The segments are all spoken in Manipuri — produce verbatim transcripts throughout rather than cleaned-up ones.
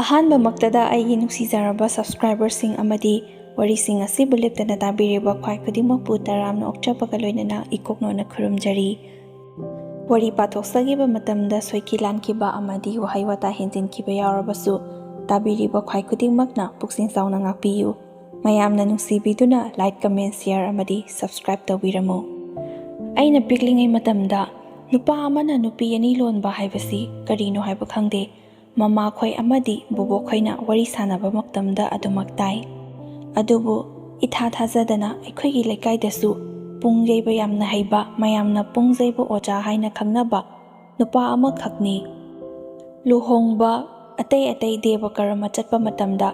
ꯑꯍꯥꯟꯕꯃꯛꯇꯗ ꯑꯩꯒꯤ ꯅꯨꯡꯁꯤꯖꯔꯕ subscriberꯁꯤꯡ ꯑꯃꯗꯤ ꯋꯥꯔꯤꯁꯤꯡ ꯑꯁꯤꯕꯨ ꯂꯦꯞꯇꯅ ꯇꯥꯕꯤꯔꯤꯕ ꯈ꯭ꯋꯥꯏ ꯈꯨꯗꯤꯡꯃꯛꯄꯨ ꯇꯔꯥꯝꯅ ꯑꯣꯛꯆꯕꯒ ꯂꯣꯏꯅꯅ ꯏꯀꯣꯛꯅꯣꯅ ꯈꯨꯔꯨꯝꯖꯔꯤ꯫ ꯋꯥꯔꯤ ꯄꯥꯊꯣꯛꯆꯈꯤꯕ ꯃꯇꯝꯗ ꯁꯣꯏꯈꯤ ꯂꯥꯟꯈꯤꯕ ꯑꯃꯗꯤ ꯋꯥꯍꯩ ꯋꯥꯇꯥ ꯍꯦꯟꯖꯤꯟꯈꯤꯕ ꯌꯥꯎꯔꯕꯁꯨ, ꯇꯥꯕꯤꯔꯤꯕ ꯈ꯭ꯋꯥꯏ ꯈꯨꯗꯤꯡꯃꯛꯅ ꯄꯨꯛꯅꯤꯡ ꯆꯥꯎꯅ ꯉꯥꯛꯄꯤꯌꯨ꯫ ꯃꯌꯥꯝꯅ ꯅꯨꯡꯁꯤꯕꯤꯗꯨꯅ like, comment, share ꯑꯃꯗꯤ subscribe ꯇꯧꯕꯤꯔꯝꯃꯨ꯫ ꯑꯩꯅ ꯄꯤꯛꯂꯤꯉꯩ ꯃꯇꯝꯗ ꯅꯨꯄꯥ ꯑꯃꯅ ꯅꯨꯄꯤ ꯑꯅꯤ ꯂꯣꯟꯕ ꯍꯥꯏꯕꯁꯤ ꯀꯔꯤꯅꯣ ꯍꯥꯏꯕ ꯈꯪꯗꯦ꯫ ꯃꯃꯥꯈꯣꯏ ꯑꯃꯗꯤ ꯕꯣꯕꯣꯛꯈꯣꯏꯅ ꯋꯥꯔꯤ ꯁꯥꯟꯅꯕ ꯃꯇꯝꯗ ꯑꯗꯨꯃꯛ ꯇꯥꯏ꯫ ꯑꯗꯨꯕꯨ ꯏꯊꯥ ꯊꯥꯖꯗꯅ ꯑꯩꯈꯣꯏꯒꯤ ꯂꯩꯀꯥꯏꯗꯁꯨ ꯄꯨꯡ ꯌꯩꯕ ꯌꯥꯝꯅ ꯍꯩꯕ, ꯃꯌꯥꯝꯅ ꯄꯨꯡ ꯌꯩꯕ ꯑꯣꯖꯥ ꯍꯥꯏꯅ ꯈꯪꯅꯕ ꯅꯨꯄꯥ ꯑꯃꯈꯛꯅꯤ꯫ ꯂꯨꯍꯣꯡꯕ, ꯑꯇꯩ ꯑꯇꯩ ꯗꯦꯕ ꯀꯔꯃ ꯆꯠꯄ ꯃꯇꯝꯗ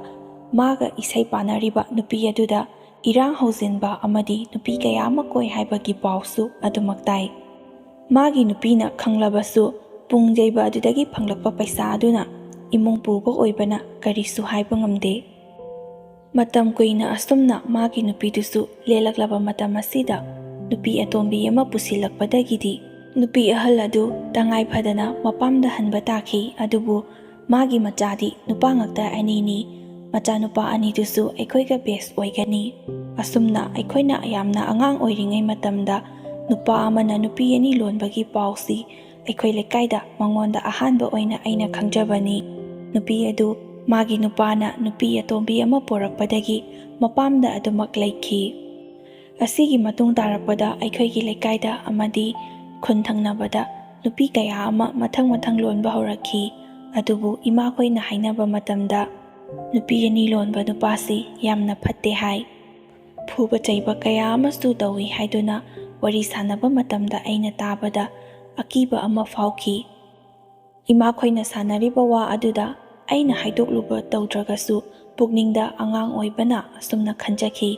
ꯃꯥꯒ ꯏꯁꯩ ꯄꯥꯅꯔꯤꯕ ꯅꯨꯄꯤ ꯑꯗꯨꯗ ꯏꯔꯥꯡ ꯍꯧꯖꯤꯟꯕ ꯑꯃꯗꯤ ꯅꯨꯄꯤ ꯀꯌꯥ ꯑꯃ ꯀꯣꯏ ꯍꯥꯏꯕꯒꯤ ꯄꯥꯎꯁꯨ ꯑꯗꯨꯃꯛ ꯇꯥꯏ꯫ ꯃꯥꯒꯤ ꯅꯨꯄꯤꯅ ꯈꯪꯂꯕꯁꯨ, ꯄꯨꯡ ꯌꯩꯕ ꯑꯗꯨꯗꯒꯤ ꯐꯪꯂꯛꯄ ꯄꯩꯁꯥ ꯑꯗꯨꯅ ꯏꯃꯨꯡ ꯄꯨꯕ ꯑꯣꯏꯕꯅ ꯀꯔꯤꯁꯨ ꯍꯥꯏꯕ ꯉꯝꯗꯦ꯫ ꯃꯇꯝ ꯀꯨꯏꯅ ꯑꯁꯨꯝꯅ ꯃꯥꯒꯤ ꯅꯨꯄꯤꯗꯨꯁꯨ ꯂꯦꯜꯂꯛꯂꯕ ꯃꯇꯝ ꯑꯁꯤꯗ, ꯅꯨꯄꯤ ꯑꯇꯣꯝꯕꯤ ꯑꯃ ꯄꯨꯁꯤꯜꯂꯛꯄꯗꯒꯤꯗꯤ ꯅꯨꯄꯤ ꯑꯍꯜ ꯑꯗꯨ ꯇꯉꯥꯏ ꯐꯗꯅ ꯃꯄꯥꯝꯗ ꯍꯟꯕ ꯇꯥꯈꯤ꯫ ꯑꯗꯨꯕꯨ ꯃꯥꯒꯤ ꯃꯆꯥꯗꯤ ꯅꯨꯄꯥ ꯉꯥꯛꯇ ꯑꯅꯤꯅꯤ꯫ ꯃꯆꯥꯅꯨꯄꯥ ꯑꯅꯤꯗꯨꯁꯨ ꯑꯩꯈꯣꯏꯒ batch ꯑꯣꯏꯒꯅꯤ꯫ ꯑꯁꯨꯝꯅ ꯑꯩꯈꯣꯏꯅ ꯌꯥꯝꯅ ꯑꯉꯥꯡ ꯑꯣꯏꯔꯤꯉꯩ ꯃꯇꯝꯗ ꯅꯨꯄꯥ ꯑꯃꯅ ꯅꯨꯄꯤ ꯑꯅꯤ ꯂꯣꯟꯕꯒꯤ ꯄꯥꯎꯁꯤ ꯑꯩꯈꯣꯏ ꯂꯩꯀꯥꯏꯗ ꯃꯉꯣꯟꯗ ꯑꯍꯥꯟꯕ ꯑꯣꯏꯅ ꯑꯩꯅ ꯈꯪꯖꯕꯅꯤ꯫ ꯅꯨꯄꯤ ꯑꯗꯨ ꯃꯥꯒꯤ ꯅꯨꯄꯥꯅ ꯅꯨꯄꯤ ꯑꯇꯣꯝꯕꯤ ꯑꯃ ꯄꯣꯔꯛꯄꯗꯒꯤ ꯃꯄꯥꯝꯗ ꯑꯗꯨꯃꯛ ꯂꯩꯈꯤ꯫ ꯑꯁꯤꯒꯤ ꯃꯇꯨꯡ ꯇꯥꯔꯛꯄꯗ ꯑꯩꯈꯣꯏꯒꯤ ꯂꯩꯀꯥꯏꯗ ꯑꯃꯗꯤ ꯈꯨꯟ ꯊꯪꯅꯕꯗ ꯅꯨꯄꯤ ꯀꯌꯥ ꯑꯃ ꯃꯊꯪ ꯃꯊꯪ ꯂꯣꯟꯕ ꯍꯧꯔꯛꯈꯤ꯫ ꯑꯗꯨꯕꯨ ꯏꯃꯥꯈꯣꯏꯅ ꯍꯥꯏꯅꯕ ꯃꯇꯝꯗ, ꯅꯨꯄꯤ ꯑꯅꯤ ꯂꯣꯟꯕ ꯅꯨꯄꯥꯁꯤ ꯌꯥꯝꯅ ꯐꯠꯇꯦ ꯍꯥꯏ꯫ ꯐꯨꯕ ꯆꯩꯕ ꯀꯌꯥ ꯑꯃꯁꯨ ꯇꯧꯏ ꯍꯥꯏꯗꯨꯅ ꯋꯥꯔꯤ ꯁꯥꯟꯅꯕ ꯃꯇꯝꯗ ꯑꯩꯅ ꯇꯥꯕꯗ ꯑꯀꯤꯕ ꯑꯃ ꯐꯥꯎꯈꯤ꯫ ꯏꯃꯥꯈꯣꯏꯅ ꯁꯥꯟꯅꯔꯤꯕ ꯋꯥ ꯑꯗꯨꯗ ꯑꯩꯅ ꯍꯥꯏꯗꯣꯛꯂꯨꯕ ꯇꯧꯗ꯭ꯔꯒꯁꯨ, ꯄꯨꯛꯅꯤꯡꯗ ꯑꯉꯥꯡ ꯑꯣꯏꯕꯅ ꯑꯁꯨꯝꯅ ꯈꯟꯖꯈꯤ,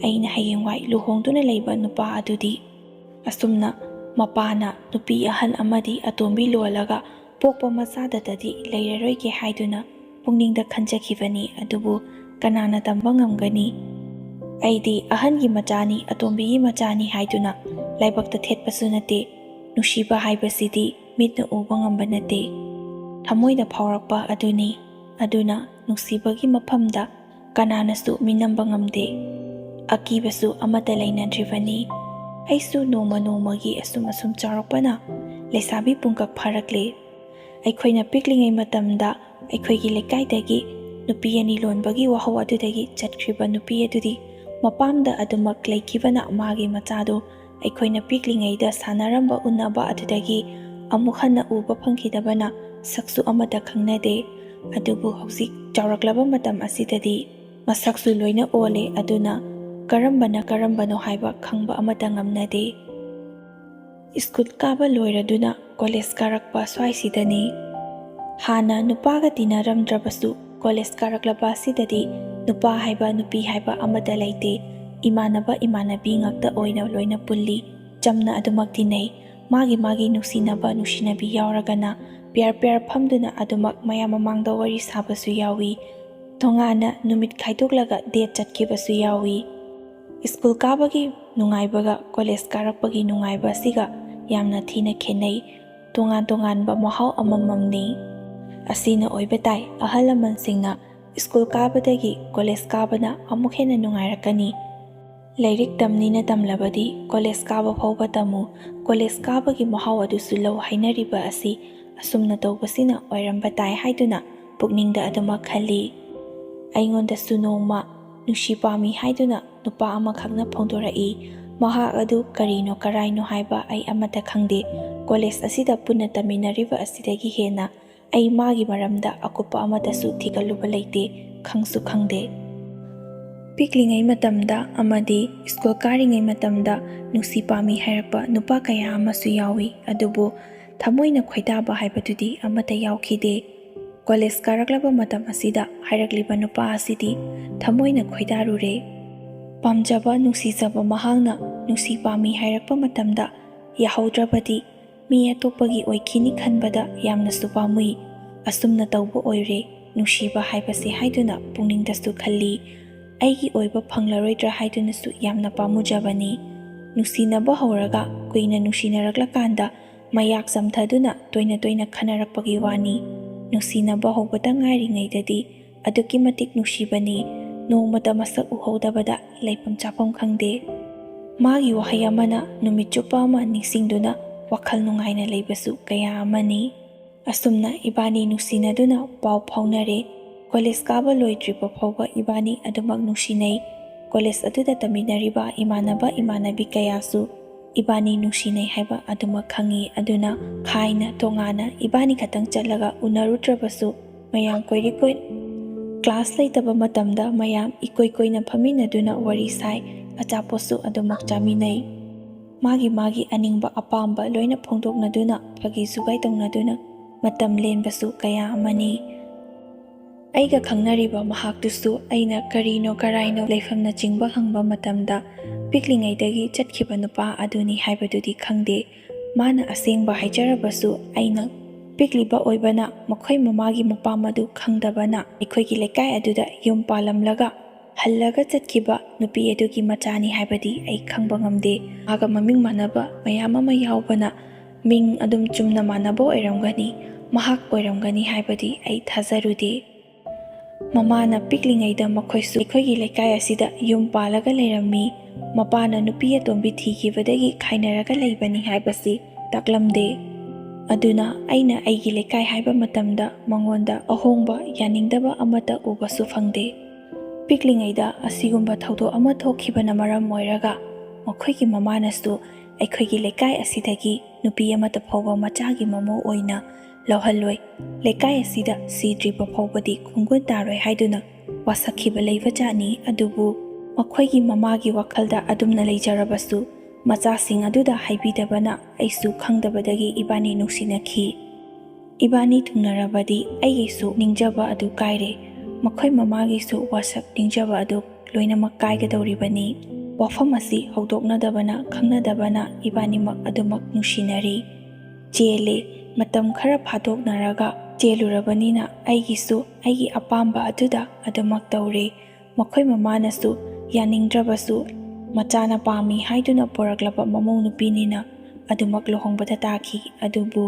ꯑꯩꯅ ꯍꯌꯦꯡꯋꯥꯏ ꯂꯨꯍꯣꯡꯗꯨꯅ ꯂꯩꯕ ꯅꯨꯄꯥ ꯑꯗꯨꯗꯤ ꯑꯁꯨꯝꯅ ꯃꯄꯥꯅ ꯅꯨꯄꯤ ꯑꯍꯜ ꯑꯃꯗꯤ ꯑꯇꯣꯝꯕꯤ ꯂꯣꯜꯂꯒ ꯄꯣꯛꯄ ꯃꯆꯥꯗꯇꯗꯤ ꯂꯩꯔꯔꯣꯏꯒꯦ ꯍꯥꯏꯗꯨꯅ ꯄꯨꯛꯅꯤꯡꯗ ꯈꯟꯖꯈꯤꯕꯅꯤ꯫ ꯑꯗꯨꯕꯨ ꯀꯅꯥꯅ ꯇꯝꯕ ꯉꯝꯒꯅꯤ? ꯑꯩꯗꯤ ꯑꯍꯟꯒꯤ ꯃꯆꯥꯅꯤ, ꯑꯇꯣꯝꯕꯤꯒꯤ ꯃꯆꯥꯅꯤ ꯍꯥꯏꯗꯨꯅ ꯂꯥꯏꯕꯛꯇ ꯊꯦꯠꯄꯁꯨ ꯅꯠꯇꯦ꯫ ꯅꯨꯡꯁꯤꯕ ꯍꯥꯏꯕꯁꯤꯗꯤ ꯃꯤꯠꯅ ꯎꯕ ꯉꯝꯕ ꯅꯠꯇꯦ, ꯊꯃꯣꯏꯗ ꯐꯥꯎꯔꯛꯄ ꯑꯗꯨꯅꯤ꯫ ꯑꯗꯨꯅ ꯅꯨꯡꯁꯤꯕꯒꯤ ꯃꯐꯝꯗ ꯀꯅꯥꯅꯁꯨ ꯃꯤꯅꯝꯕ ꯉꯝꯗꯦ꯫ ꯑꯀꯤꯕꯁꯨ ꯑꯃꯠꯇ ꯂꯩꯅꯗ꯭ꯔꯤꯕꯅꯤ꯫ ꯑꯩꯁꯨ ꯅꯣꯡꯃ ꯅꯣꯡꯃꯒꯤ ꯑꯁꯨꯝ ꯑꯁꯨꯝ ꯆꯥꯎꯔꯛꯄꯅ ꯂꯩꯁꯥꯕꯤ ꯄꯨꯡꯀꯛ ꯐꯥꯔꯛꯂꯦ꯫ ꯑꯩꯈꯣꯏꯅ ꯄꯤꯛꯂꯤꯉꯩ ꯃꯇꯝꯗ ꯑꯩꯈꯣꯏꯒꯤ ꯂꯩꯀꯥꯏꯗꯒꯤ ꯅꯨꯄꯤ ꯑꯅꯤ ꯂꯣꯟꯕꯒꯤ ꯋꯥꯍꯧ ꯑꯗꯨꯗꯒꯤ ꯆꯠꯈ꯭ꯔꯤꯕ ꯅꯨꯄꯤ ꯑꯗꯨꯗꯤ ꯃꯄꯥꯝꯗ ꯑꯗꯨꯃꯛ ꯂꯩꯈꯤꯕꯅ ꯃꯥꯒꯤ ꯃꯆꯥꯗꯨ ꯑꯩꯈꯣꯏꯅ ꯄꯤꯛꯂꯤꯉꯩꯗ ꯁꯥꯟꯅꯔꯝꯕ ꯎꯅꯕ ꯑꯗꯨꯗꯒꯤ ꯑꯃꯨꯛ ꯍꯟꯅ ꯎꯕ ꯐꯪꯈꯤꯗꯕꯅ ꯁꯛꯁꯨ ꯑꯃꯠꯇ ꯈꯪꯅꯗꯦ꯫ ꯑꯗꯨꯕꯨ ꯍꯧꯖꯤꯛ ꯆꯥꯎꯔꯛꯂꯕ ꯃꯇꯝ ꯑꯁꯤꯗꯗꯤ ꯃꯁꯛꯁꯨ ꯂꯣꯏꯅ ꯑꯣꯜꯂꯦ꯫ ꯑꯗꯨꯅ ꯀꯔꯝꯕꯅ ꯀꯔꯝꯕꯅꯣ ꯍꯥꯏꯕ ꯈꯪꯕ ꯑꯃꯠꯇ ꯉꯝꯅꯗꯦ꯫ ꯁ꯭ꯀꯨꯜ ꯀꯥꯕ ꯂꯣꯏꯔꯗꯨꯅ ꯀꯣꯂꯦꯖ ꯀꯥꯔꯛꯄ ꯁ꯭ꯋꯥꯏꯁꯤꯗꯅꯤ꯫ ꯍꯥꯟꯅ ꯅꯨꯄꯥꯒ ꯇꯤꯟꯅꯔꯝꯗ꯭ꯔꯕꯁꯨ ꯀꯣꯂꯦꯖ ꯀꯥꯔꯛꯂꯕ ꯑꯁꯤꯗꯗꯤ ꯅꯨꯄꯥ ꯍꯥꯏꯕ ꯅꯨꯄꯤ ꯍꯥꯏꯕ ꯑꯃꯠꯇ ꯂꯩꯇꯦ꯫ ꯏꯃꯥꯟꯅꯕ ꯏꯃꯥꯟꯅꯕꯤ ꯉꯥꯛꯇ ꯑꯣꯏꯅ ꯂꯣꯏꯅ ꯄꯨꯜꯂꯤ꯫ ꯆꯝꯅ ꯑꯗꯨꯃꯛ ꯇꯤꯟꯅꯩ꯫ ꯃꯥꯒꯤ ꯃꯥꯒꯤ ꯅꯨꯡꯁꯤꯅꯕ ꯅꯨꯡꯁꯤꯅꯕꯤ ꯌꯥꯎꯔꯒꯅ ꯄꯤꯌꯔ ꯄꯤꯌꯔ ꯐꯝꯗꯨꯅ ꯑꯗꯨꯃꯛ ꯃꯌꯥꯝ ꯃꯃꯥꯡꯗ ꯋꯥꯔꯤ ꯁꯥꯕꯁꯨ ꯌꯥꯎꯏ꯫ ꯇꯣꯉꯥꯟꯅ ꯅꯨꯃꯤꯠ ꯈꯥꯏꯗꯣꯛꯂꯒ ꯗꯦꯠ ꯆꯠꯈꯤꯕꯁꯨ ꯌꯥꯎꯏ꯫ ꯁ꯭ꯀꯨꯜ ꯀꯥꯕꯒꯤ ꯅꯨꯡꯉꯥꯏꯕꯒ ꯀꯣꯂꯦꯖ ꯀꯥꯔꯛꯄꯒꯤ ꯅꯨꯡꯉꯥꯏꯕ ꯑꯁꯤꯒ ꯌꯥꯝꯅ ꯊꯤꯅ ꯈꯦꯠꯅꯩ꯫ ꯇꯣꯉꯥꯟ ꯇꯣꯉꯥꯟꯕ ꯃꯍꯥꯎ ꯑꯃꯃꯝꯅꯤ꯫ ꯑꯁꯤꯅ ꯑꯣꯏꯕ ꯇꯥꯏ ꯑꯍꯜ ꯂꯃꯟꯁꯤꯡꯅ ꯁ꯭ꯀꯨꯜ ꯀꯥꯕꯗꯒꯤ ꯀꯣꯂꯦꯖ ꯀꯥꯕꯅ ꯑꯃꯨꯛ ꯍꯦꯟꯅ ꯅꯨꯡꯉꯥꯏꯔꯛꯀꯅꯤ꯫ ꯂꯥꯏꯔꯤꯛ ꯇꯝꯅꯤꯅ ꯇꯝꯂꯕꯗꯤ ꯀꯣꯂꯦꯖ ꯀꯥꯕ ꯐꯥꯎꯕ ꯇꯝꯃꯨ, ꯀꯣꯂꯦꯖ ꯀꯥꯕꯒꯤ ꯃꯍꯥꯎ ꯑꯗꯨꯁꯨ ꯂꯧ ꯍꯥꯏꯅꯔꯤꯕ ꯑꯁꯤ ꯑꯁꯨꯝꯅ ꯇꯧꯕꯁꯤꯅ ꯑꯣꯏꯔꯝꯕ ꯇꯥꯏ ꯍꯥꯏꯗꯨꯅ ꯄꯨꯛꯅꯤꯡꯗ ꯑꯗꯨꯃꯛ ꯈꯜꯂꯤ꯫ ꯑꯩꯉꯣꯟꯗꯁꯨ ꯅꯣꯡꯃ ꯅꯨꯡꯁꯤ ꯄꯥꯝꯃꯤ ꯍꯥꯏꯗꯨꯅ ꯅꯨꯄꯥ ꯑꯃꯈꯛꯅ ꯐꯣꯡꯗꯣꯔꯛꯏ꯫ ꯃꯍꯥꯛ ꯑꯗꯨ ꯀꯔꯤꯅꯣ ꯀꯔꯥꯏꯅꯣ ꯍꯥꯏꯕ ꯑꯩ ꯑꯃꯠꯇ ꯈꯪꯗꯦ꯫ ꯀꯣꯂꯦꯖ ꯑꯁꯤꯗ ꯄꯨꯟꯅ ꯇꯝꯃꯤꯟꯅꯔꯤꯕ ꯑꯁꯤꯗꯒꯤ ꯍꯦꯟꯅ ꯑꯩ ꯃꯥꯒꯤ ꯃꯔꯝꯗ ꯑꯀꯨꯞꯄ ꯑꯃꯠꯇꯁꯨ ꯊꯤꯒꯠꯂꯨꯕ ꯂꯩꯇꯦ, ꯈꯪꯁꯨ ꯈꯪꯗꯦ꯫ ꯄꯤꯛꯂꯤꯉꯩ ꯃꯇꯝꯗ ꯑꯃꯗꯤ ꯁ꯭ꯀꯨꯜ ꯀꯥꯔꯤꯉꯩ ꯃꯇꯝꯗ ꯅꯨꯡꯁꯤ ꯄꯥꯝꯃꯤ ꯍꯥꯏꯔꯛꯄ ꯅꯨꯄꯥ ꯀꯌꯥ ꯑꯃꯁꯨ ꯌꯥꯎꯏ, ꯑꯗꯨꯕꯨ ꯊꯃꯣꯏꯅ ꯈꯣꯏꯗꯥꯕ ꯍꯥꯏꯕꯗꯨꯗꯤ ꯑꯃꯠꯇ ꯌꯥꯎꯈꯤꯗꯦ꯫ ꯀꯣꯂꯦꯖ ꯀꯥꯔꯛꯂꯕ ꯃꯇꯝ ꯑꯁꯤꯗ ꯍꯥꯏꯔꯛꯂꯤꯕ ꯅꯨꯄꯥ ꯑꯁꯤꯗꯤ ꯊꯃꯣꯏꯅ ꯈꯣꯏꯗꯥꯔꯨꯔꯦ꯫ ꯄꯥꯝꯖꯕ, ꯅꯨꯡꯁꯤꯖꯕ ꯃꯍꯥꯛꯅ ꯅꯨꯡꯁꯤ ꯄꯥꯝꯃꯤ ꯍꯥꯏꯔꯛꯄ ꯃꯇꯝꯗ ꯌꯥꯍꯧꯗ꯭ꯔꯕꯗꯤ ꯃꯤ ꯑꯇꯣꯞꯄꯒꯤ ꯑꯣꯏꯈꯤꯅꯤ ꯈꯟꯕꯗ ꯌꯥꯝꯅꯁꯨ ꯄꯥꯝꯃꯨꯏ꯫ ꯑꯁꯨꯝꯅ ꯇꯧꯕ ꯑꯣꯏꯔꯦ ꯅꯨꯡꯁꯤꯕ ꯍꯥꯏꯕꯁꯦ ꯍꯥꯏꯗꯨꯅ ꯄꯨꯛꯅꯤꯡꯗꯁꯨ ꯈꯜꯂꯤ꯫ ꯑꯩꯒꯤ ꯑꯣꯏꯕ ꯐꯪꯂꯔꯣꯏꯗ꯭ꯔꯥ ꯍꯥꯏꯗꯨꯅꯁꯨ ꯌꯥꯝꯅ ꯄꯥꯝꯃꯨꯖꯕꯅꯤ꯫ ꯅꯨꯡꯁꯤꯅꯕ ꯍꯧꯔꯒ ꯀꯨꯏꯅ ꯅꯨꯡꯁꯤꯅꯔꯛꯂꯀꯥꯟꯗ ꯃꯌꯥꯛ ꯆꯝꯊꯗꯨꯅ ꯇꯣꯏꯅ ꯇꯣꯏꯅ ꯈꯟꯅꯔꯛꯄꯒꯤ ꯋꯥꯅꯤ꯫ ꯅꯨꯡꯁꯤꯅꯕ ꯍꯧꯕꯗ ꯉꯥꯏꯔꯤꯉꯩꯗꯗꯤ ꯑꯗꯨꯛꯀꯤ ꯃꯇꯤꯛ ꯅꯨꯡꯁꯤꯕꯅꯤ, ꯅꯣꯡꯃꯇ ꯃꯁꯛ ꯎꯍꯧꯗꯕꯗ ꯂꯩꯐꯝ ꯆꯥꯐꯝ ꯈꯪꯗꯦ꯫ ꯃꯥꯒꯤ ꯋꯥꯍꯩ ꯑꯃꯅ ꯅꯨꯃꯤꯠ ꯆꯨꯞꯄ ꯑꯃ ꯅꯤꯡꯁꯤꯡꯗꯨꯅ ꯋꯥꯈꯜ ꯅꯨꯡꯉꯥꯏꯅ ꯂꯩꯕꯁꯨ ꯀꯌꯥ ꯑꯃꯅꯤ꯫ ꯑꯁꯨꯝꯅ ꯏꯕꯥꯅꯤ ꯅꯨꯡꯁꯤꯅꯗꯨꯅ ꯄꯥꯎ ꯐꯥꯎꯅꯔꯦ꯫ ꯀꯣꯂꯦꯖ ꯀꯥꯕ ꯂꯣꯏꯗ꯭ꯔꯤꯕ ꯐꯥꯎꯕ ꯏꯕꯥꯅꯤ ꯑꯗꯨꯃꯛ ꯅꯨꯡꯁꯤꯅꯩ꯫ ꯀꯣꯂꯦꯖ ꯑꯗꯨꯗ ꯇꯝꯃꯤꯟꯅꯔꯤꯕ ꯏꯃꯥꯟꯅꯕ ꯏꯃꯥꯟꯅꯕꯤ ꯀꯌꯥꯁꯨ ꯏꯕꯥꯅꯤ ꯅꯨꯡꯁꯤꯅꯩ ꯍꯥꯏꯕ ꯑꯗꯨꯃꯛ ꯈꯪꯉꯤ꯫ ꯑꯗꯨꯅ ꯈꯥꯏꯅ ꯇꯣꯉꯥꯟꯅ ꯏꯕꯥꯅꯤ ꯈꯛꯇꯪ ꯆꯠꯂꯒ ꯎꯅꯔꯨꯗ꯭ꯔꯕꯁꯨ ꯃꯌꯥꯝ ꯀꯣꯏꯔꯤ ꯀꯣꯏ ꯀ꯭ꯂꯥꯁ ꯂꯩꯇꯕ ꯃꯇꯝꯗ ꯃꯌꯥꯝ ꯏꯀꯣꯏ ꯀꯣꯏꯅ ꯐꯝꯃꯤꯟꯅꯗꯨꯅ ꯋꯥꯔꯤ ꯁꯥꯏ, ꯑꯆꯥꯄꯣꯠꯁꯨ ꯑꯗꯨꯃꯛ ꯆꯥꯃꯤꯟꯅꯩ꯫ ꯃꯥꯒꯤ ꯃꯥꯒꯤ ꯑꯅꯤꯡꯕ ꯑꯄꯥꯝꯕ ꯂꯣꯏꯅ ꯐꯣꯡꯗꯣꯛꯅꯗꯨꯅ ꯐꯥꯒꯤ ꯖꯨꯒꯥꯏ ꯇꯧꯅꯗꯨꯅ ꯃꯇꯝ ꯂꯦꯟꯕꯁꯨ ꯀꯌꯥ ꯑꯃꯅꯤ꯫ ꯑꯩꯒ ꯈꯪꯅꯔꯤꯕ ꯃꯍꯥꯛꯇꯨꯁꯨ ꯑꯩꯅ ꯀꯔꯤꯅꯣ ꯀꯔꯥꯏꯅꯣ ꯂꯩꯐꯝꯅꯆꯤꯡꯕ ꯍꯪꯕ ꯃꯇꯝꯗ ꯄꯤꯛꯂꯤꯉꯩꯗꯒꯤ ꯆꯠꯈꯤꯕ ꯅꯨꯄꯥ ꯑꯗꯨꯅꯤ ꯍꯥꯏꯕꯗꯨꯗꯤ ꯈꯪꯗꯦ꯫ ꯃꯥꯅ ꯑꯁꯦꯡꯕ ꯍꯥꯏꯖꯔꯕꯁꯨ ꯑꯩꯅ ꯄꯤꯛꯂꯤꯕ ꯑꯣꯏꯕꯅ ꯃꯈꯣꯏ ꯃꯃꯥꯒꯤ ꯃꯄꯥꯝ ꯑꯗꯨ ꯈꯪꯗꯕꯅ ꯑꯩꯈꯣꯏꯒꯤ ꯂꯩꯀꯥꯏ ꯑꯗꯨꯗ ꯌꯨꯝ ꯄꯥꯜꯂꯝꯂꯒ ꯍꯜꯂꯒ ꯆꯠꯈꯤꯕ ꯅꯨꯄꯤ ꯑꯗꯨꯒꯤ ꯃꯆꯥꯅꯤ ꯍꯥꯏꯕꯗꯤ ꯑꯩ ꯈꯪꯕ ꯉꯝꯗꯦ꯫ ꯃꯥꯒ ꯃꯃꯤꯡ ꯃꯥꯟꯅꯕ ꯃꯌꯥꯝ ꯑꯃ ꯌꯥꯎꯕꯅ ꯃꯤꯡ ꯑꯗꯨꯝ ꯆꯨꯝꯅ ꯃꯥꯟꯅꯕ ꯑꯣꯏꯔꯝꯒꯅꯤ, ꯃꯍꯥꯛ ꯑꯣꯏꯔꯝꯒꯅꯤ ꯍꯥꯏꯕꯗꯤ ꯑꯩ ꯊꯥꯖꯔꯨꯗꯦ꯫ ꯃꯃꯥꯅ ꯄꯤꯛꯂꯤꯉꯩꯗ ꯃꯈꯣꯏꯁꯨ ꯑꯩꯈꯣꯏꯒꯤ ꯂꯩꯀꯥꯏ ꯑꯁꯤꯗ ꯌꯨꯝ ꯄꯥꯜꯂꯒ ꯂꯩꯔꯝꯃꯤ꯫ ꯃꯄꯥꯅ ꯅꯨꯄꯤ ꯑꯇꯣꯝꯕꯤ ꯊꯤꯈꯤꯕꯗꯒꯤ ꯈꯥꯏꯅꯔꯒ ꯂꯩꯕꯅꯤ ꯍꯥꯏꯕꯁꯤ ꯇꯥꯛꯂꯝꯗꯦ꯫ ꯑꯗꯨꯅ ꯑꯩꯅ ꯑꯩꯒꯤ ꯂꯩꯀꯥꯏ ꯍꯥꯏꯕ ꯃꯇꯝꯗ ꯃꯉꯣꯟꯗ ꯑꯍꯣꯡꯕ ꯌꯥꯅꯤꯡꯗꯕ ꯑꯃꯠꯇ ꯎꯕꯁꯨ ꯐꯪꯗꯦ꯫ ꯄꯤꯛꯂꯤꯉꯩꯗ ꯑꯁꯤꯒꯨꯝꯕ ꯊꯧꯗꯣꯛ ꯑꯃ ꯊꯣꯛꯈꯤꯕꯅ ꯃꯔꯝ ꯑꯣꯏꯔꯒ ꯃꯈꯣꯏꯒꯤ ꯃꯃꯥꯅꯁꯨ ꯑꯩꯈꯣꯏꯒꯤ ꯂꯩꯀꯥꯏ ꯑꯁꯤꯗꯒꯤ ꯅꯨꯄꯤ ꯑꯃꯠꯇ ꯐꯥꯎꯕ ꯃꯆꯥꯒꯤ ꯃꯃꯧ ꯑꯣꯏꯅ ꯂꯧꯍꯜꯂꯣꯏ, ꯂꯩꯀꯥꯏ ꯑꯁꯤꯗ ꯁꯤꯗ꯭ꯔꯤꯕ ꯐꯥꯎꯕꯗꯤ ꯈꯣꯡꯒꯨꯟ ꯇꯥꯔꯣꯏ ꯍꯥꯏꯗꯨꯅ ꯋꯥꯁꯛꯈꯤꯕ ꯂꯩꯕꯖꯥꯠꯅꯤ꯫ ꯑꯗꯨꯕꯨ ꯃꯈꯣꯏꯒꯤ ꯃꯃꯥꯒꯤ ꯋꯥꯈꯜꯗ ꯑꯗꯨꯝꯅ ꯂꯩꯖꯔꯕꯁꯨ ꯃꯆꯥꯁꯤꯡ ꯑꯗꯨꯗ ꯍꯥꯏꯕꯤꯗꯕꯅ ꯑꯩꯁꯨ ꯈꯪꯗꯕꯗꯒꯤ ꯏꯕꯥꯅꯤ ꯅꯨꯡꯁꯤꯅꯈꯤ꯫ ꯏꯕꯥꯅꯤ ꯊꯨꯡꯅꯔꯕꯗꯤ ꯑꯩꯒꯤꯁꯨ ꯅꯤꯡꯖꯕ ꯑꯗꯨ ꯀꯥꯏꯔꯦ, ꯃꯈꯣꯏ ꯃꯃꯥꯒꯤꯁꯨ ꯋꯥꯁꯛ ꯅꯤꯡꯖꯕ ꯑꯗꯨ ꯂꯣꯏꯅꯃꯛ ꯀꯥꯏꯒꯗꯧꯔꯤꯕꯅꯤ꯫ ꯋꯥꯐꯝ ꯑꯁꯤ ꯍꯧꯗꯣꯛꯅꯗꯕꯅ ꯈꯪꯅꯗꯕꯅ ꯏꯕꯥꯅꯤꯃꯛ ꯑꯗꯨꯃꯛ ꯅꯨꯡꯁꯤꯅꯔꯤ꯫ ꯆꯦꯜꯂꯦ꯫ ꯃꯇꯝ ꯈꯔ ꯐꯥꯗꯣꯛꯅꯔꯒ ꯆꯦꯜꯂꯨꯔꯕꯅꯤꯅ ꯑꯩꯒꯤꯁꯨ ꯑꯩꯒꯤ ꯑꯄꯥꯝꯕ ꯑꯗꯨꯗ ꯑꯗꯨꯃꯛ ꯇꯧꯔꯦ꯫ ꯃꯈꯣꯏ ꯃꯃꯥꯅꯁꯨ ꯌꯥꯅꯤꯡꯗ꯭ꯔꯕꯁꯨ ꯃꯆꯥꯅ ꯄꯥꯝꯃꯤ ꯍꯥꯏꯗꯨꯅ ꯄꯣꯔꯛꯂꯕ ꯃꯃꯧ ꯅꯨꯄꯤꯅꯤꯅ ꯑꯗꯨꯃꯛ ꯂꯨꯍꯣꯡꯕꯗ ꯇꯥꯈꯤ꯫ ꯑꯗꯨꯕꯨ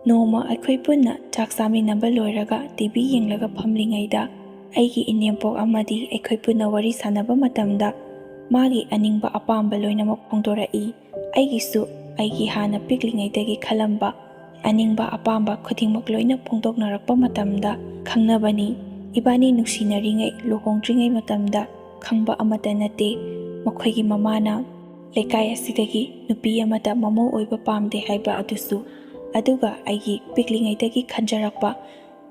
ꯅꯣꯡꯃ ꯑꯩꯈꯣꯏ ꯄꯨꯟꯅ ꯆꯥꯛ ꯆꯥꯃꯤꯟꯅꯕ ꯂꯣꯏꯔꯒ ꯇꯤ ꯚꯤ ꯌꯦꯡꯂꯒ ꯐꯝꯂꯤꯉꯩꯗ, ꯑꯩꯒꯤ ꯏꯅꯦꯝꯄꯣꯛ ꯑꯃꯗꯤ ꯑꯩꯈꯣꯏ ꯄꯨꯟꯅ ꯋꯥꯔꯤ ꯁꯥꯟꯅꯕ ꯃꯇꯝꯗ, ꯃꯥꯒꯤ ꯑꯅꯤꯡꯕ ꯑꯄꯥꯝꯕ ꯂꯣꯏꯅꯃꯛ ꯐꯣꯡꯗꯣꯔꯛꯏ꯫ ꯑꯩꯒꯤꯁꯨ ꯑꯩꯒꯤ ꯍꯥꯟꯅ ꯄꯤꯛꯂꯤꯉꯩꯗꯒꯤ ꯈꯜꯂꯝꯕ ꯑꯅꯤꯡꯕ ꯑꯄꯥꯝꯕ ꯈꯨꯗꯤꯡꯃꯛ ꯂꯣꯏꯅ ꯐꯣꯡꯗꯣꯛꯅꯔꯛꯄ ꯃꯇꯝꯗ ꯈꯪꯅꯕꯅꯤ꯫ ꯏꯕꯥꯅꯤ ꯅꯨꯡꯁꯤꯅꯔꯤꯉꯩ, ꯂꯨꯍꯣꯡꯗ꯭ꯔꯤꯉꯩ ꯃꯇꯝꯗ ꯈꯪꯕ ꯑꯃꯠꯇ ꯅꯠꯇꯦ꯫ ꯃꯈꯣꯏꯒꯤ ꯃꯃꯥꯅ ꯂꯩꯀꯥꯏ ꯑꯁꯤꯗꯒꯤ ꯅꯨꯄꯤ ꯑꯃꯠꯇ ꯃꯃꯧ ꯑꯣꯏꯕ ꯄꯥꯝꯗꯦ ꯍꯥꯏꯕ ꯑꯗꯨꯁꯨ, ꯑꯗꯨꯒ ꯑꯩꯒꯤ ꯄꯤꯛꯂꯤꯉꯩꯗꯒꯤ ꯈꯟꯖꯔꯛꯄ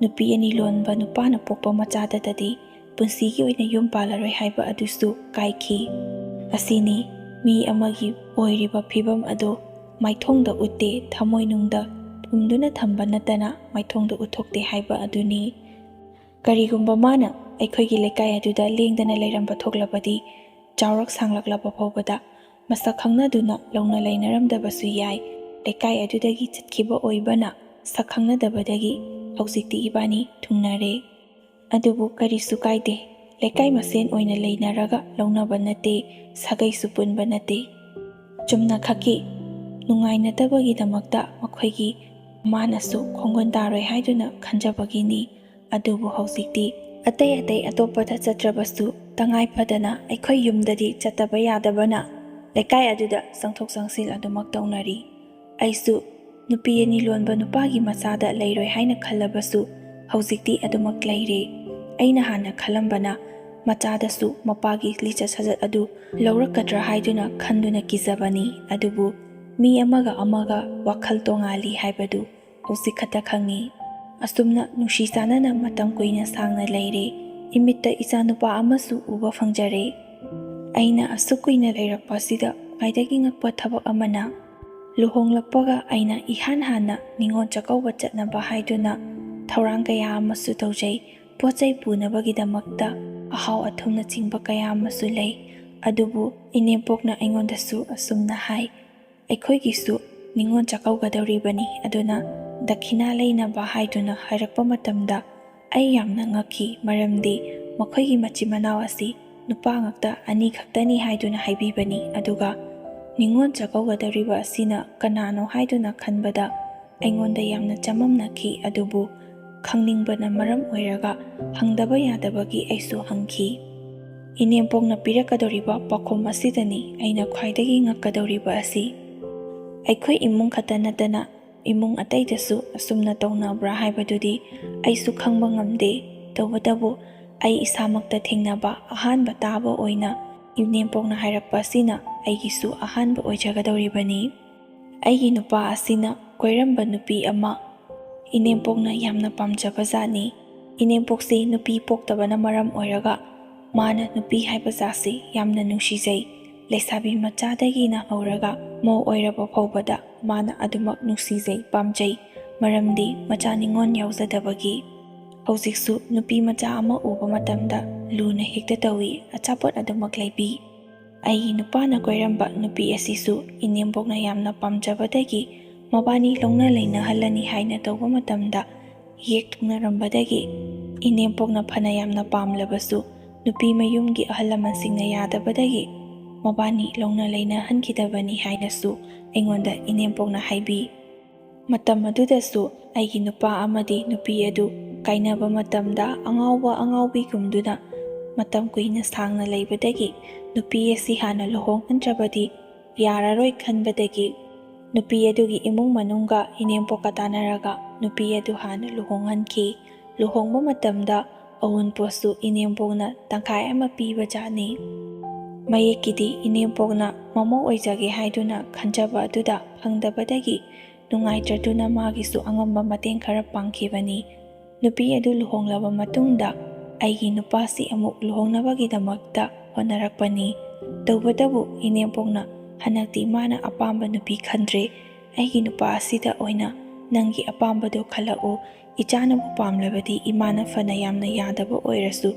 ꯅꯨꯄꯤ ꯑꯅꯤ ꯂꯣꯟꯕ ꯅꯨꯄꯥꯅ ꯄꯣꯛꯄ ꯃꯆꯥꯗꯇꯗꯤ ꯄꯨꯟꯁꯤꯒꯤ ꯑꯣꯏꯅ ꯌꯨꯝ ꯄꯥꯜꯂꯔꯣꯏ ꯍꯥꯏꯕ ꯑꯗꯨꯁꯨ ꯀꯥꯏꯈꯤ꯫ ꯑꯁꯤꯅꯤ, ꯃꯤ ꯑꯃꯒꯤ ꯑꯣꯏꯔꯤꯕ ꯐꯤꯕꯝ ꯑꯗꯨ ꯃꯥꯏꯊꯣꯡꯗ ꯎꯠꯇꯦ, ꯊꯃꯣꯏꯅꯨꯡꯗ ꯐꯨꯝꯗꯨꯅ ꯊꯝꯕ ꯅꯠꯇꯅ ꯃꯥꯏꯊꯣꯡꯗ ꯎꯠꯊꯣꯛꯇꯦ ꯍꯥꯏꯕ ꯑꯗꯨꯅꯤ꯫ ꯀꯔꯤꯒꯨꯝꯕ ꯃꯥꯅ ꯑꯩꯈꯣꯏꯒꯤ ꯂꯩꯀꯥꯏ ꯑꯗꯨꯗ ꯂꯦꯡꯗꯅ ꯂꯩꯔꯝꯕ ꯊꯣꯛꯂꯕꯗꯤ, ꯆꯥꯎꯔꯛ ꯁꯥꯡꯂꯛꯂꯕ ꯐꯥꯎꯕꯗ ꯃꯁꯛ ꯈꯪꯅꯗꯨꯅ ꯂꯧꯅ ꯂꯩꯅꯔꯝꯗꯕꯁꯨ ꯌꯥꯏ꯫ ꯂꯩꯀꯥꯏ ꯑꯗꯨꯗꯒꯤ ꯆꯠꯈꯤꯕ ꯑꯣꯏꯕꯅ ꯁꯛ ꯈꯪꯅꯗꯕꯗꯒꯤ ꯍꯧꯖꯤꯛꯇꯤ ꯏꯕꯥꯅꯤ ꯊꯨꯡꯅꯔꯦ꯫ ꯑꯗꯨꯕꯨ ꯀꯔꯤꯁꯨ ꯀꯥꯏꯗꯦ꯫ ꯂꯩꯀꯥꯏ ꯃꯁꯦꯟ ꯑꯣꯏꯅ ꯂꯩꯅꯔꯒ ꯂꯧꯅꯕ ꯅꯠꯇꯦ, ꯁꯥꯒꯩꯁꯨ ꯄꯨꯟꯕ ꯅꯠꯇꯦ꯫ ꯆꯨꯝꯅꯈꯛꯀꯤ ꯅꯨꯡꯉꯥꯏꯅꯗꯕꯒꯤꯗꯃꯛꯇ ꯃꯈꯣꯏꯒꯤ ꯃꯃꯥꯅꯁꯨ ꯈꯣꯡꯒꯨꯟ ꯇꯥꯔꯣꯏ ꯍꯥꯏꯗꯨꯅ ꯈꯟꯖꯕꯒꯤꯅꯤ꯫ ꯑꯗꯨꯕꯨ ꯍꯧꯖꯤꯛꯇꯤ ꯑꯇꯩ ꯑꯇꯩ ꯑꯇꯣꯞꯄꯗ ꯆꯠꯇ꯭ꯔꯕꯁꯨ, ꯇꯉꯥꯏ ꯐꯗꯅ ꯑꯩꯈꯣꯏ ꯌꯨꯝꯗꯗꯤ ꯆꯠꯇꯕ ꯌꯥꯗꯕꯅ ꯂꯩꯀꯥꯏ ꯑꯗꯨꯗ ꯆꯪꯊꯣꯛ ꯆꯪꯁꯤꯟ ꯑꯗꯨꯃꯛ ꯇꯧꯅꯔꯤ꯫ ꯑꯩꯁꯨ ꯅꯨꯄꯤ ꯑꯅꯤ ꯂꯣꯟꯕ ꯅꯨꯄꯥꯒꯤ ꯃꯆꯥꯗ ꯂꯩꯔꯣꯏ ꯍꯥꯏꯅ ꯈꯜꯂꯕꯁꯨ, ꯍꯧꯖꯤꯛꯇꯤ ꯑꯗꯨꯃꯛ ꯂꯩꯔꯦ꯫ ꯑꯩꯅ ꯍꯥꯟꯅ ꯈꯜꯂꯝꯕꯅ ꯃꯆꯥꯗꯁꯨ ꯃꯄꯥꯒꯤ ꯂꯤꯆꯠ ꯁꯥꯖꯠ ꯑꯗꯨ ꯂꯧꯔꯛꯀꯗ꯭ꯔꯥ ꯍꯥꯏꯗꯨꯅ ꯈꯟꯗꯨꯅ ꯀꯤꯖꯕꯅꯤ꯫ ꯑꯗꯨꯕꯨ ꯃꯤ ꯑꯃꯒ ꯑꯃꯒ ꯋꯥꯈꯜ ꯇꯣꯉꯥꯜꯂꯤ ꯍꯥꯏꯕꯗꯨ ꯍꯧꯖꯤꯛ ꯈꯛꯇ ꯈꯪꯉꯤ꯫ ꯑꯁꯨꯝꯅ ꯅꯨꯡꯁꯤ ꯆꯥꯟꯅꯅ ꯃꯇꯝ ꯀꯨꯏꯅ ꯁꯥꯡꯅ ꯂꯩꯔꯦ꯫ ꯏꯃꯤꯠꯇ ꯏꯆꯥꯅꯨꯄꯥ ꯑꯃꯁꯨ ꯎꯕ ꯐꯪꯖꯔꯦ꯫ ꯑꯩꯅ ꯑꯁꯨꯛ ꯀꯨꯏꯅ ꯂꯩꯔꯛꯄ ꯑꯁꯤꯗ ꯈ꯭ꯋꯥꯏꯗꯒꯤ ꯉꯛꯄ ꯊꯕꯛ ꯑꯃꯅ, ꯂꯨꯍꯣꯡꯂꯛꯄꯒ ꯑꯩꯅ ꯏꯍꯥꯟ ꯍꯥꯟꯅ ꯅꯤꯉꯣꯜ ꯆꯥꯛꯀꯧꯕ ꯆꯠꯅꯕ ꯍꯥꯏꯗꯨꯅ ꯊꯧꯔꯥꯡ ꯀꯌꯥ ꯑꯃꯁꯨ ꯇꯧꯖꯩ꯫ ꯄꯣꯠ ꯆꯩ ꯄꯨꯅꯕꯒꯤꯗꯃꯛꯇ ꯑꯍꯥꯎ ꯑꯊꯨꯝꯅꯆꯤꯡꯕ ꯀꯌꯥ ꯑꯃꯁꯨ ꯂꯩ꯫ ꯑꯗꯨꯕꯨ ꯏꯅꯦꯝꯄꯣꯛꯅ ꯑꯩꯉꯣꯟꯗꯁꯨ ꯑꯁꯨꯝꯅ ꯍꯥꯏ, "ꯑꯩꯈꯣꯏꯒꯤꯁꯨ ꯅꯤꯉꯣꯜ ꯆꯥꯛꯀꯧꯒꯗꯧꯔꯤꯕꯅꯤ, ꯑꯗꯨꯅ ꯗꯈꯤꯅꯥ ꯂꯩꯅꯕ" ꯍꯥꯏꯗꯨꯅ ꯍꯥꯏꯔꯛꯄ ꯃꯇꯝꯗ ꯑꯩ ꯌꯥꯝꯅ ꯉꯛꯈꯤ, ꯃꯔꯝꯗꯤ ꯃꯈꯣꯏꯒꯤ ꯃꯆꯤꯟ ꯃꯅꯥꯎ ꯑꯁꯤ ꯅꯨꯄꯥ ꯉꯥꯛꯇ ꯑꯅꯤ ꯈꯛꯇꯅꯤ ꯍꯥꯏꯗꯨꯅ ꯍꯥꯏꯕꯤꯕꯅꯤ꯫ ꯑꯗꯨꯒ ꯅꯤꯉꯣꯜ ꯆꯥꯛꯀꯧꯒꯗꯧꯔꯤꯕ ꯑꯁꯤꯅ ꯀꯅꯥꯅꯣ ꯍꯥꯏꯗꯨꯅ ꯈꯟꯕꯗ, ꯑꯩꯉꯣꯟꯗ ꯌꯥꯝꯅ ꯆꯃꯝꯅꯈꯤ, ꯑꯗꯨꯕꯨ ꯈꯪꯅꯤꯡꯕꯅ ꯃꯔꯝ ꯑꯣꯏꯔꯒ ꯍꯪꯗꯕ ꯌꯥꯗꯕꯒꯤ ꯑꯩꯁꯨ ꯍꯪꯈꯤ꯫ "ꯏꯅꯦꯝꯄꯣꯛꯅ ꯄꯤꯔꯛꯀꯗꯧꯔꯤꯕ ꯄꯥꯎꯈꯨꯝ ꯑꯁꯤꯗꯅꯤ ꯑꯩꯅ ꯈ꯭ꯋꯥꯏꯗꯒꯤ ꯉꯛꯀꯗꯧꯔꯤꯕ ꯑꯁꯤ꯫ ꯑꯩꯈꯣꯏ ꯏꯃꯨꯡ ꯈꯛꯇ ꯅꯠꯇꯅ ꯏꯃꯨꯡ ꯑꯇꯩꯗꯁꯨ ꯑꯁꯨꯝꯅ ꯇꯧꯅꯕ꯭ꯔꯥ ꯍꯥꯏꯕꯗꯨꯗꯤ ꯑꯩꯁꯨ ꯈꯪꯕ ꯉꯝꯗꯦ꯫ ꯇꯧꯕꯇꯕꯨ ꯑꯩ ꯏꯁꯥꯃꯛꯇ ꯊꯦꯡꯅꯕ ꯑꯍꯥꯟꯕ ꯇꯥꯕ ꯑꯣꯏꯅ ꯏꯅꯦꯝꯄꯣꯛꯅ ꯍꯥꯏꯔꯛꯄ ꯑꯁꯤꯅ ꯑꯩꯒꯤꯁꯨ ꯑꯍꯥꯟꯕ ꯑꯣꯏꯖꯒꯗꯧꯔꯤꯕꯅꯤ꯫ ꯑꯩꯒꯤ ꯅꯨꯄꯥ ꯑꯁꯤꯅ ꯀꯣꯏꯔꯝꯕ ꯅꯨꯄꯤ ꯑꯃ ꯏꯅꯦꯝꯄꯣꯛꯅ ꯌꯥꯝꯅ ꯄꯥꯝꯖꯕ ꯖꯥꯠꯅꯤ꯫ ꯏꯅꯦꯝꯄꯣꯛꯁꯤ ꯅꯨꯄꯤ ꯄꯣꯛꯇꯕꯅ ꯃꯔꯝ ꯑꯣꯏꯔꯒ ꯃꯥꯅ ꯅꯨꯄꯤ ꯍꯥꯏꯕ ꯖꯥꯠꯁꯤ ꯌꯥꯝꯅ ꯅꯨꯡꯁꯤꯖꯩ꯫ ꯂꯩꯁꯥꯕꯤ ꯃꯆꯥꯗꯒꯤꯅ ꯍꯧꯔꯒ ꯃꯧ ꯑꯣꯏꯔꯕ ꯐꯥꯎꯕꯗ ꯃꯥꯅ ꯑꯗꯨꯃꯛ ꯅꯨꯡꯁꯤꯖꯩ, ꯄꯥꯝꯖꯩ꯫ ꯃꯔꯝꯗꯤ ꯃꯆꯥ ꯅꯤꯉꯣꯜ ꯌꯥꯎꯖꯗꯕꯒꯤ꯫ ꯍꯧꯖꯤꯛꯁꯨ ꯅꯨꯄꯤ ꯃꯆꯥ ꯑꯃ ꯎꯕ ꯃꯇꯝꯗ ꯂꯨꯅ ꯍꯦꯛꯇ ꯇꯧꯏ, ꯑꯆꯥꯄꯣꯠ ꯑꯗꯨꯃꯛ ꯂꯩꯕꯤ꯫ ꯑꯩꯒꯤ ꯅꯨꯄꯥꯅ ꯀꯣꯏꯔꯝꯕ ꯅꯨꯄꯤ ꯑꯁꯤꯁꯨ ꯏꯅꯦꯝꯕꯣꯛꯅ ꯌꯥꯝꯅ ꯄꯥꯝꯖꯕꯗꯒꯤ ꯃꯕꯥꯅꯤ ꯂꯧꯅ ꯂꯩꯅꯍꯜꯂꯅꯤ ꯍꯥꯏꯅ ꯇꯧꯕ ꯃꯇꯝꯗ ꯌꯦꯛ ꯊꯣꯛꯅꯔꯝꯕꯗꯒꯤ ꯏꯅꯦꯝꯕꯣꯛꯅ ꯐꯅ ꯌꯥꯝꯅ ꯄꯥꯝꯂꯕꯁꯨ ꯅꯨꯄꯤ ꯃꯌꯨꯝꯒꯤ ꯑꯍꯜ ꯂꯃꯟꯁꯤꯡꯅ ꯌꯥꯗꯕꯗꯒꯤ ꯃꯕꯥꯅꯤ ꯂꯧꯅ ꯂꯩꯅꯍꯟꯈꯤꯗꯕꯅꯤ ꯍꯥꯏꯅꯁꯨ ꯑꯩꯉꯣꯟꯗ ꯏꯅꯦꯝꯕꯣꯛꯅ ꯍꯥꯏꯕꯤ꯫ ꯃꯇꯝ ꯑꯗꯨꯗꯁꯨ ꯑꯩꯒꯤ ꯅꯨꯄꯥ ꯑꯃꯗꯤ ꯅꯨꯄꯤ ꯑꯗꯨ ꯀꯥꯏꯅꯕ ꯃꯇꯝꯗ ꯑꯉꯥꯎꯕ ꯑꯉꯥꯎꯕꯤꯒꯨꯝꯗꯨꯅ ꯃꯇꯝ ꯀꯨꯏꯅ ꯁꯥꯡꯅ ꯂꯩꯕꯗꯒꯤ ꯅꯨꯄꯤ ꯑꯁꯤ ꯍꯥꯟꯅ ꯂꯨꯍꯣꯡꯍꯟꯗ꯭ꯔꯕꯗꯤ ꯌꯥꯔꯔꯣꯏ ꯈꯟꯕꯗꯒꯤ ꯅꯨꯄꯤ ꯑꯗꯨꯒꯤ ꯏꯃꯨꯡ ꯃꯅꯨꯡꯒ ꯏꯅꯦꯝꯄꯣꯛꯀ ꯇꯥꯟꯅꯔꯒ ꯅꯨꯄꯤ ꯑꯗꯨ ꯍꯥꯟꯅ ꯂꯨꯍꯣꯡꯍꯟꯈꯤ꯫ ꯂꯨꯍꯣꯡꯕ ꯃꯇꯝꯗ ꯑꯋꯨꯟꯄꯣꯠꯁꯨ ꯏꯅꯦꯝꯄꯣꯛꯅ ꯇꯪꯈꯥꯏ ꯑꯃ ꯄꯤꯕ ꯖꯥꯠꯅꯤ꯫ ꯃꯌꯦꯛꯀꯤꯗꯤ ꯏꯅꯦꯝꯄꯣꯛꯅ ꯃꯃꯧ ꯑꯣꯏꯖꯒꯦ ꯍꯥꯏꯗꯨꯅ ꯈꯟꯖꯕ ꯑꯗꯨꯗ ꯐꯪꯗꯕꯗꯒꯤ ꯅꯨꯡꯉꯥꯏꯇ꯭ꯔꯗꯨꯅ ꯃꯥꯒꯤꯁꯨ ꯑꯉꯝꯕ ꯃꯇꯦꯡ ꯈꯔ ꯄꯥꯡꯈꯤꯕꯅꯤ꯫ ꯅꯨꯄꯤ ꯑꯗꯨ ꯂꯨꯍꯣꯡꯂꯕ ꯃꯇꯨꯡꯗ ꯑꯩꯒꯤ ꯅꯨꯄꯥꯁꯤ ꯑꯃꯨꯛ ꯂꯨꯍꯣꯡꯅꯕꯒꯤꯗꯃꯛꯇ ꯍꯣꯠꯅꯔꯛꯄꯅꯤ꯫ ꯇꯧꯕꯇꯕꯨ ꯏꯅꯦꯝꯄꯣꯛꯅ ꯍꯟꯗꯛꯇꯤ ꯃꯥꯅ ꯑꯄꯥꯝꯕ ꯅꯨꯄꯤ ꯈꯟꯗ꯭ꯔꯦ, ꯑꯩꯒꯤ ꯅꯨꯄꯥ ꯑꯁꯤꯗ ꯑꯣꯏꯅ ꯅꯪꯒꯤ ꯑꯄꯥꯝꯕꯗꯣ ꯈꯜꯂꯛꯎ, ꯏꯆꯥꯅꯕꯨ ꯄꯥꯝꯂꯕꯗꯤ ꯏꯃꯥꯅ ꯐꯅ ꯌꯥꯝꯅ ꯌꯥꯗꯕ ꯑꯣꯏꯔꯁꯨ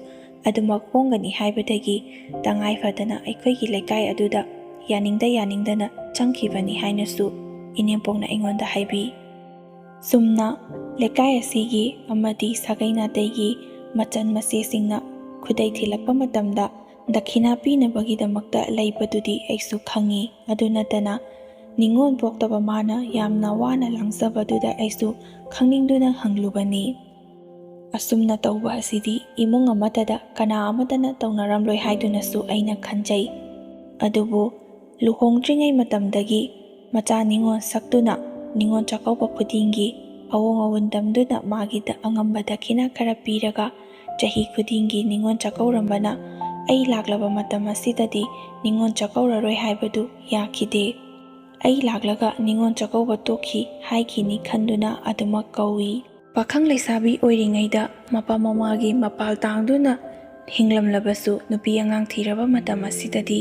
ꯑꯗꯨꯃꯛ ꯍꯣꯡꯒꯅꯤ ꯍꯥꯏꯕꯗꯒꯤ ꯇꯉꯥꯏ ꯐꯗꯅ ꯑꯩꯈꯣꯏꯒꯤ ꯂꯩꯀꯥꯏ ꯑꯗꯨꯗ ꯌꯥꯅꯤꯡꯗ ꯌꯥꯅꯤꯡꯗꯅ ꯆꯪꯈꯤꯕꯅꯤ ꯍꯥꯏꯅꯁꯨ ꯏꯅꯦꯝꯄꯣꯛꯅ ꯑꯩꯉꯣꯟꯗ ꯍꯥꯏꯕꯤ꯫ ꯆꯨꯝꯅ ꯂꯩꯀꯥꯏ ꯑꯁꯤꯒꯤ ꯑꯃꯗꯤ ꯁꯥꯒꯩ ꯅꯥꯇꯩꯒꯤ ꯃꯆꯟ ꯃꯆꯦꯁꯤꯡꯅ ꯈꯨꯗꯩ ꯊꯤꯜꯂꯛꯄ ꯃꯇꯝꯗ ꯗꯈꯤꯅꯥ ꯄꯤꯅꯕꯒꯤꯗꯃꯛꯇ ꯂꯩꯕꯗꯨꯗꯤ ꯑꯩꯁꯨ ꯈꯪꯉꯤ꯫ ꯑꯗꯨ ꯅꯠꯇꯅ ꯅꯤꯉꯣꯜ ꯄꯣꯛꯇꯕ ꯃꯥꯅ ꯌꯥꯝꯅ ꯋꯥꯅ ꯂꯥꯡꯖꯕꯗꯨꯗ ꯑꯩꯁꯨ ꯈꯪꯅꯤꯡꯗꯨꯅ ꯍꯪꯂꯨꯕꯅꯤ꯫ ꯑꯁꯨꯝꯅ ꯇꯧꯕ ꯑꯁꯤꯗꯤ ꯏꯃꯨꯡ ꯑꯃꯠꯇꯗ ꯀꯅꯥ ꯑꯃꯠꯇꯅ ꯇꯧꯅꯔꯝꯂꯣꯏ ꯍꯥꯏꯗꯨꯅꯁꯨ ꯑꯩꯅ ꯈꯟꯖꯩ꯫ ꯑꯗꯨꯕꯨ ꯂꯨꯍꯣꯡꯗ꯭ꯔꯤꯉꯩ ꯃꯇꯝꯗꯒꯤ ꯃꯆꯥ ꯅꯤꯉꯣꯜ ꯁꯛꯇꯨꯅ ꯅꯤꯉꯣꯜ ꯆꯥꯛꯀꯧꯕ ꯈꯨꯗꯤꯡꯒꯤ ꯑꯑꯣꯡ ꯑꯑꯣꯟ ꯇꯝꯗꯨꯅ ꯃꯥꯒꯤꯗ ꯑꯉꯝꯕ ꯗꯈꯤꯅꯥ ꯈꯔ ꯄꯤꯔꯒ ꯆꯍꯤ ꯈꯨꯗꯤꯡꯒꯤ ꯅꯤꯉꯣꯜ ꯆꯥꯛꯀꯧꯔꯝꯕꯅ ꯑꯩ ꯂꯥꯛꯂꯕ ꯃꯇꯝ ꯑꯁꯤꯗꯗꯤ ꯅꯤꯉꯣꯜ ꯆꯥꯛꯀꯧꯔꯔꯣꯏ ꯍꯥꯏꯕꯗꯨ ꯌꯥꯈꯤꯗꯦ꯫ ꯑꯩ ꯂꯥꯛꯂꯒ ꯅꯤꯉꯣꯜ ꯆꯥꯛꯀꯧꯕ ꯇꯣꯛꯈꯤ ꯍꯥꯏꯈꯤꯅꯤ ꯈꯟꯗꯨꯅ ꯑꯗꯨꯃꯛ ꯀꯧꯏ꯫ ꯄꯥꯈꯪ ꯂꯩꯁꯥꯕꯤ ꯑꯣꯏꯔꯤꯉꯩꯗ ꯃꯄꯥ ꯃꯃꯥꯒꯤ ꯃꯄꯥꯜ ꯇꯥꯡꯗꯨꯅ ꯍꯤꯡꯂꯝꯂꯕꯁꯨ ꯅꯨꯄꯤ ꯑꯉꯥꯡ ꯊꯤꯔꯕ ꯃꯇꯝ ꯑꯁꯤꯗꯗꯤ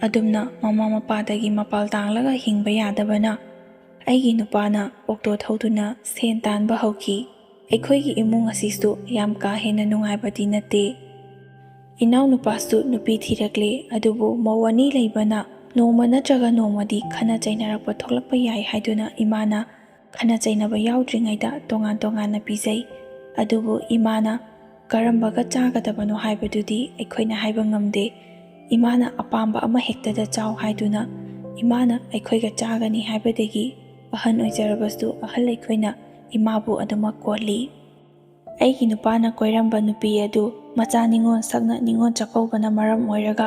ꯑꯗꯨꯝꯅ ꯃꯃꯥ ꯃꯄꯥꯗꯒꯤ ꯃꯄꯥꯜ ꯇꯥꯡꯂꯒ ꯍꯤꯡꯕ ꯌꯥꯗꯕꯅ ꯑꯩꯒꯤ ꯅꯨꯄꯥꯅ ꯑꯣꯛꯇꯣ ꯊꯧꯗꯨꯅ ꯁꯦꯟ ꯇꯥꯟꯕ ꯍꯧꯈꯤ꯫ ꯑꯩꯈꯣꯏꯒꯤ ꯏꯃꯨꯡ ꯑꯁꯤꯁꯨ ꯌꯥꯝ ꯀꯥ ꯍꯦꯟꯅ ꯅꯨꯡꯉꯥꯏꯕꯗꯤ ꯅꯠꯇꯦ꯫ ꯏꯅꯥꯎꯅꯨꯄꯥꯁꯨ ꯅꯨꯄꯤ ꯊꯤꯔꯛꯂꯦ, ꯑꯗꯨꯕꯨ ꯃꯧ ꯑꯅꯤ ꯂꯩꯕꯅ ꯅꯣꯡꯃ ꯅꯠꯇ꯭ꯔꯒ ꯅꯣꯡꯃꯗꯤ ꯈꯟꯅ ꯆꯩꯅꯔꯛꯄ ꯊꯣꯛꯂꯛꯄ ꯌꯥꯏ ꯍꯥꯏꯗꯨꯅ ꯏꯃꯥꯅ ꯈꯟꯅ ꯆꯩꯅꯕ ꯌꯥꯎꯗ꯭ꯔꯤꯉꯩꯗ ꯇꯣꯉꯥꯟ ꯇꯣꯉꯥꯟꯅ ꯄꯤꯖꯩ꯫ ꯑꯗꯨꯕꯨ ꯏꯃꯥꯅ ꯀꯔꯝꯕꯒ ꯆꯥꯒꯗꯕꯅꯣ ꯍꯥꯏꯕꯗꯨꯗꯤ ꯑꯩꯈꯣꯏꯅ ꯍꯥꯏꯕ ꯉꯝꯗꯦ꯫ ꯏꯃꯥꯅ ꯑꯄꯥꯝꯕ ꯑꯃ ꯍꯦꯛꯇꯗ ꯆꯥꯎ ꯍꯥꯏꯗꯨꯅ ꯏꯃꯥꯅ ꯑꯩꯈꯣꯏꯒ ꯆꯥꯒꯅꯤ ꯍꯥꯏꯕꯗꯒꯤ ꯑꯍꯟ ꯑꯣꯏꯖꯔꯕꯁꯨ ꯑꯍꯜ ꯑꯩꯈꯣꯏꯅ ꯏꯃꯥꯕꯨ ꯑꯗꯨꯃꯛ ꯀꯣꯜꯂꯤ꯫ ꯑꯩꯒꯤ ꯅꯨꯄꯥꯅ ꯀꯣꯏꯔꯝꯕ ꯅꯨꯄꯤ ꯑꯗꯨ ꯃꯆꯥ ꯅꯤꯉꯣꯜ ꯁꯛꯅ ꯅꯤꯉꯣꯜ ꯆꯥꯛꯀꯧꯕꯅ ꯃꯔꯝ ꯑꯣꯏꯔꯒ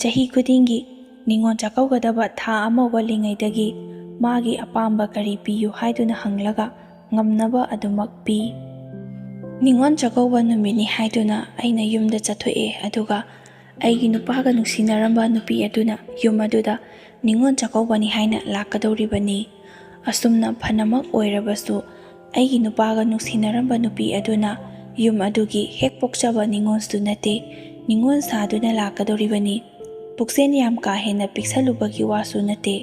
ꯆꯍꯤ ꯈꯨꯗꯤꯡꯒꯤ ꯅꯤꯉꯣꯜ ꯆꯥꯛꯀꯧꯒꯗꯕ ꯊꯥ ꯑꯃ ꯋꯥꯠꯂꯤꯉꯩꯗꯒꯤ ꯃꯥꯒꯤ ꯑꯄꯥꯝꯕ ꯀꯔꯤ ꯄꯤꯌꯨ ꯍꯥꯏꯗꯨꯅ ꯍꯪꯂꯒ ꯉꯝꯅꯕ ꯑꯗꯨꯃꯛ ꯄꯤ꯫ ꯅꯤꯉꯣꯜ ꯆꯥꯛꯀꯧꯕ ꯅꯨꯃꯤꯠꯅꯤ ꯍꯥꯏꯗꯨꯅ ꯑꯩꯅ ꯌꯨꯝꯗ ꯆꯠꯊꯣꯛꯑꯦ, ꯑꯗꯨꯒ ꯑꯩꯒꯤ ꯅꯨꯄꯥꯒ ꯅꯨꯡꯁꯤꯅꯔꯝꯕ ꯅꯨꯄꯤ ꯑꯗꯨꯅ ꯌꯨꯝ ꯑꯗꯨꯗ ꯅꯤꯉꯣꯜ ꯆꯥꯛꯀꯧꯕꯅꯤ ꯍꯥꯏꯅ ꯂꯥꯛꯀꯗꯧꯔꯤꯕꯅꯤ꯫ ꯑꯁꯨꯝꯅ ꯐꯅꯃꯛ ꯑꯣꯏꯔꯕꯁꯨ ꯑꯩꯒꯤ ꯅꯨꯄꯥꯒ ꯅꯨꯡꯁꯤꯅꯔꯝꯕ ꯅꯨꯄꯤ ꯑꯗꯨꯅ ꯌꯨꯝ ꯑꯗꯨꯒꯤ ꯍꯦꯛ ꯄꯣꯛꯆꯕ ꯅꯤꯉꯣꯜꯁꯨ ꯅꯠꯇꯦ, ꯅꯤꯉꯣꯜ ꯁꯥꯗꯨꯅ ꯂꯥꯛꯀꯗꯧꯔꯤꯕꯅꯤ꯫ ꯄꯨꯛꯆꯦꯜ ꯌꯥꯝ ꯀꯥ ꯍꯦꯟꯅ ꯄꯤꯛꯁꯜꯂꯨꯕꯒꯤ ꯋꯥꯁꯨ ꯅꯠꯇꯦ꯫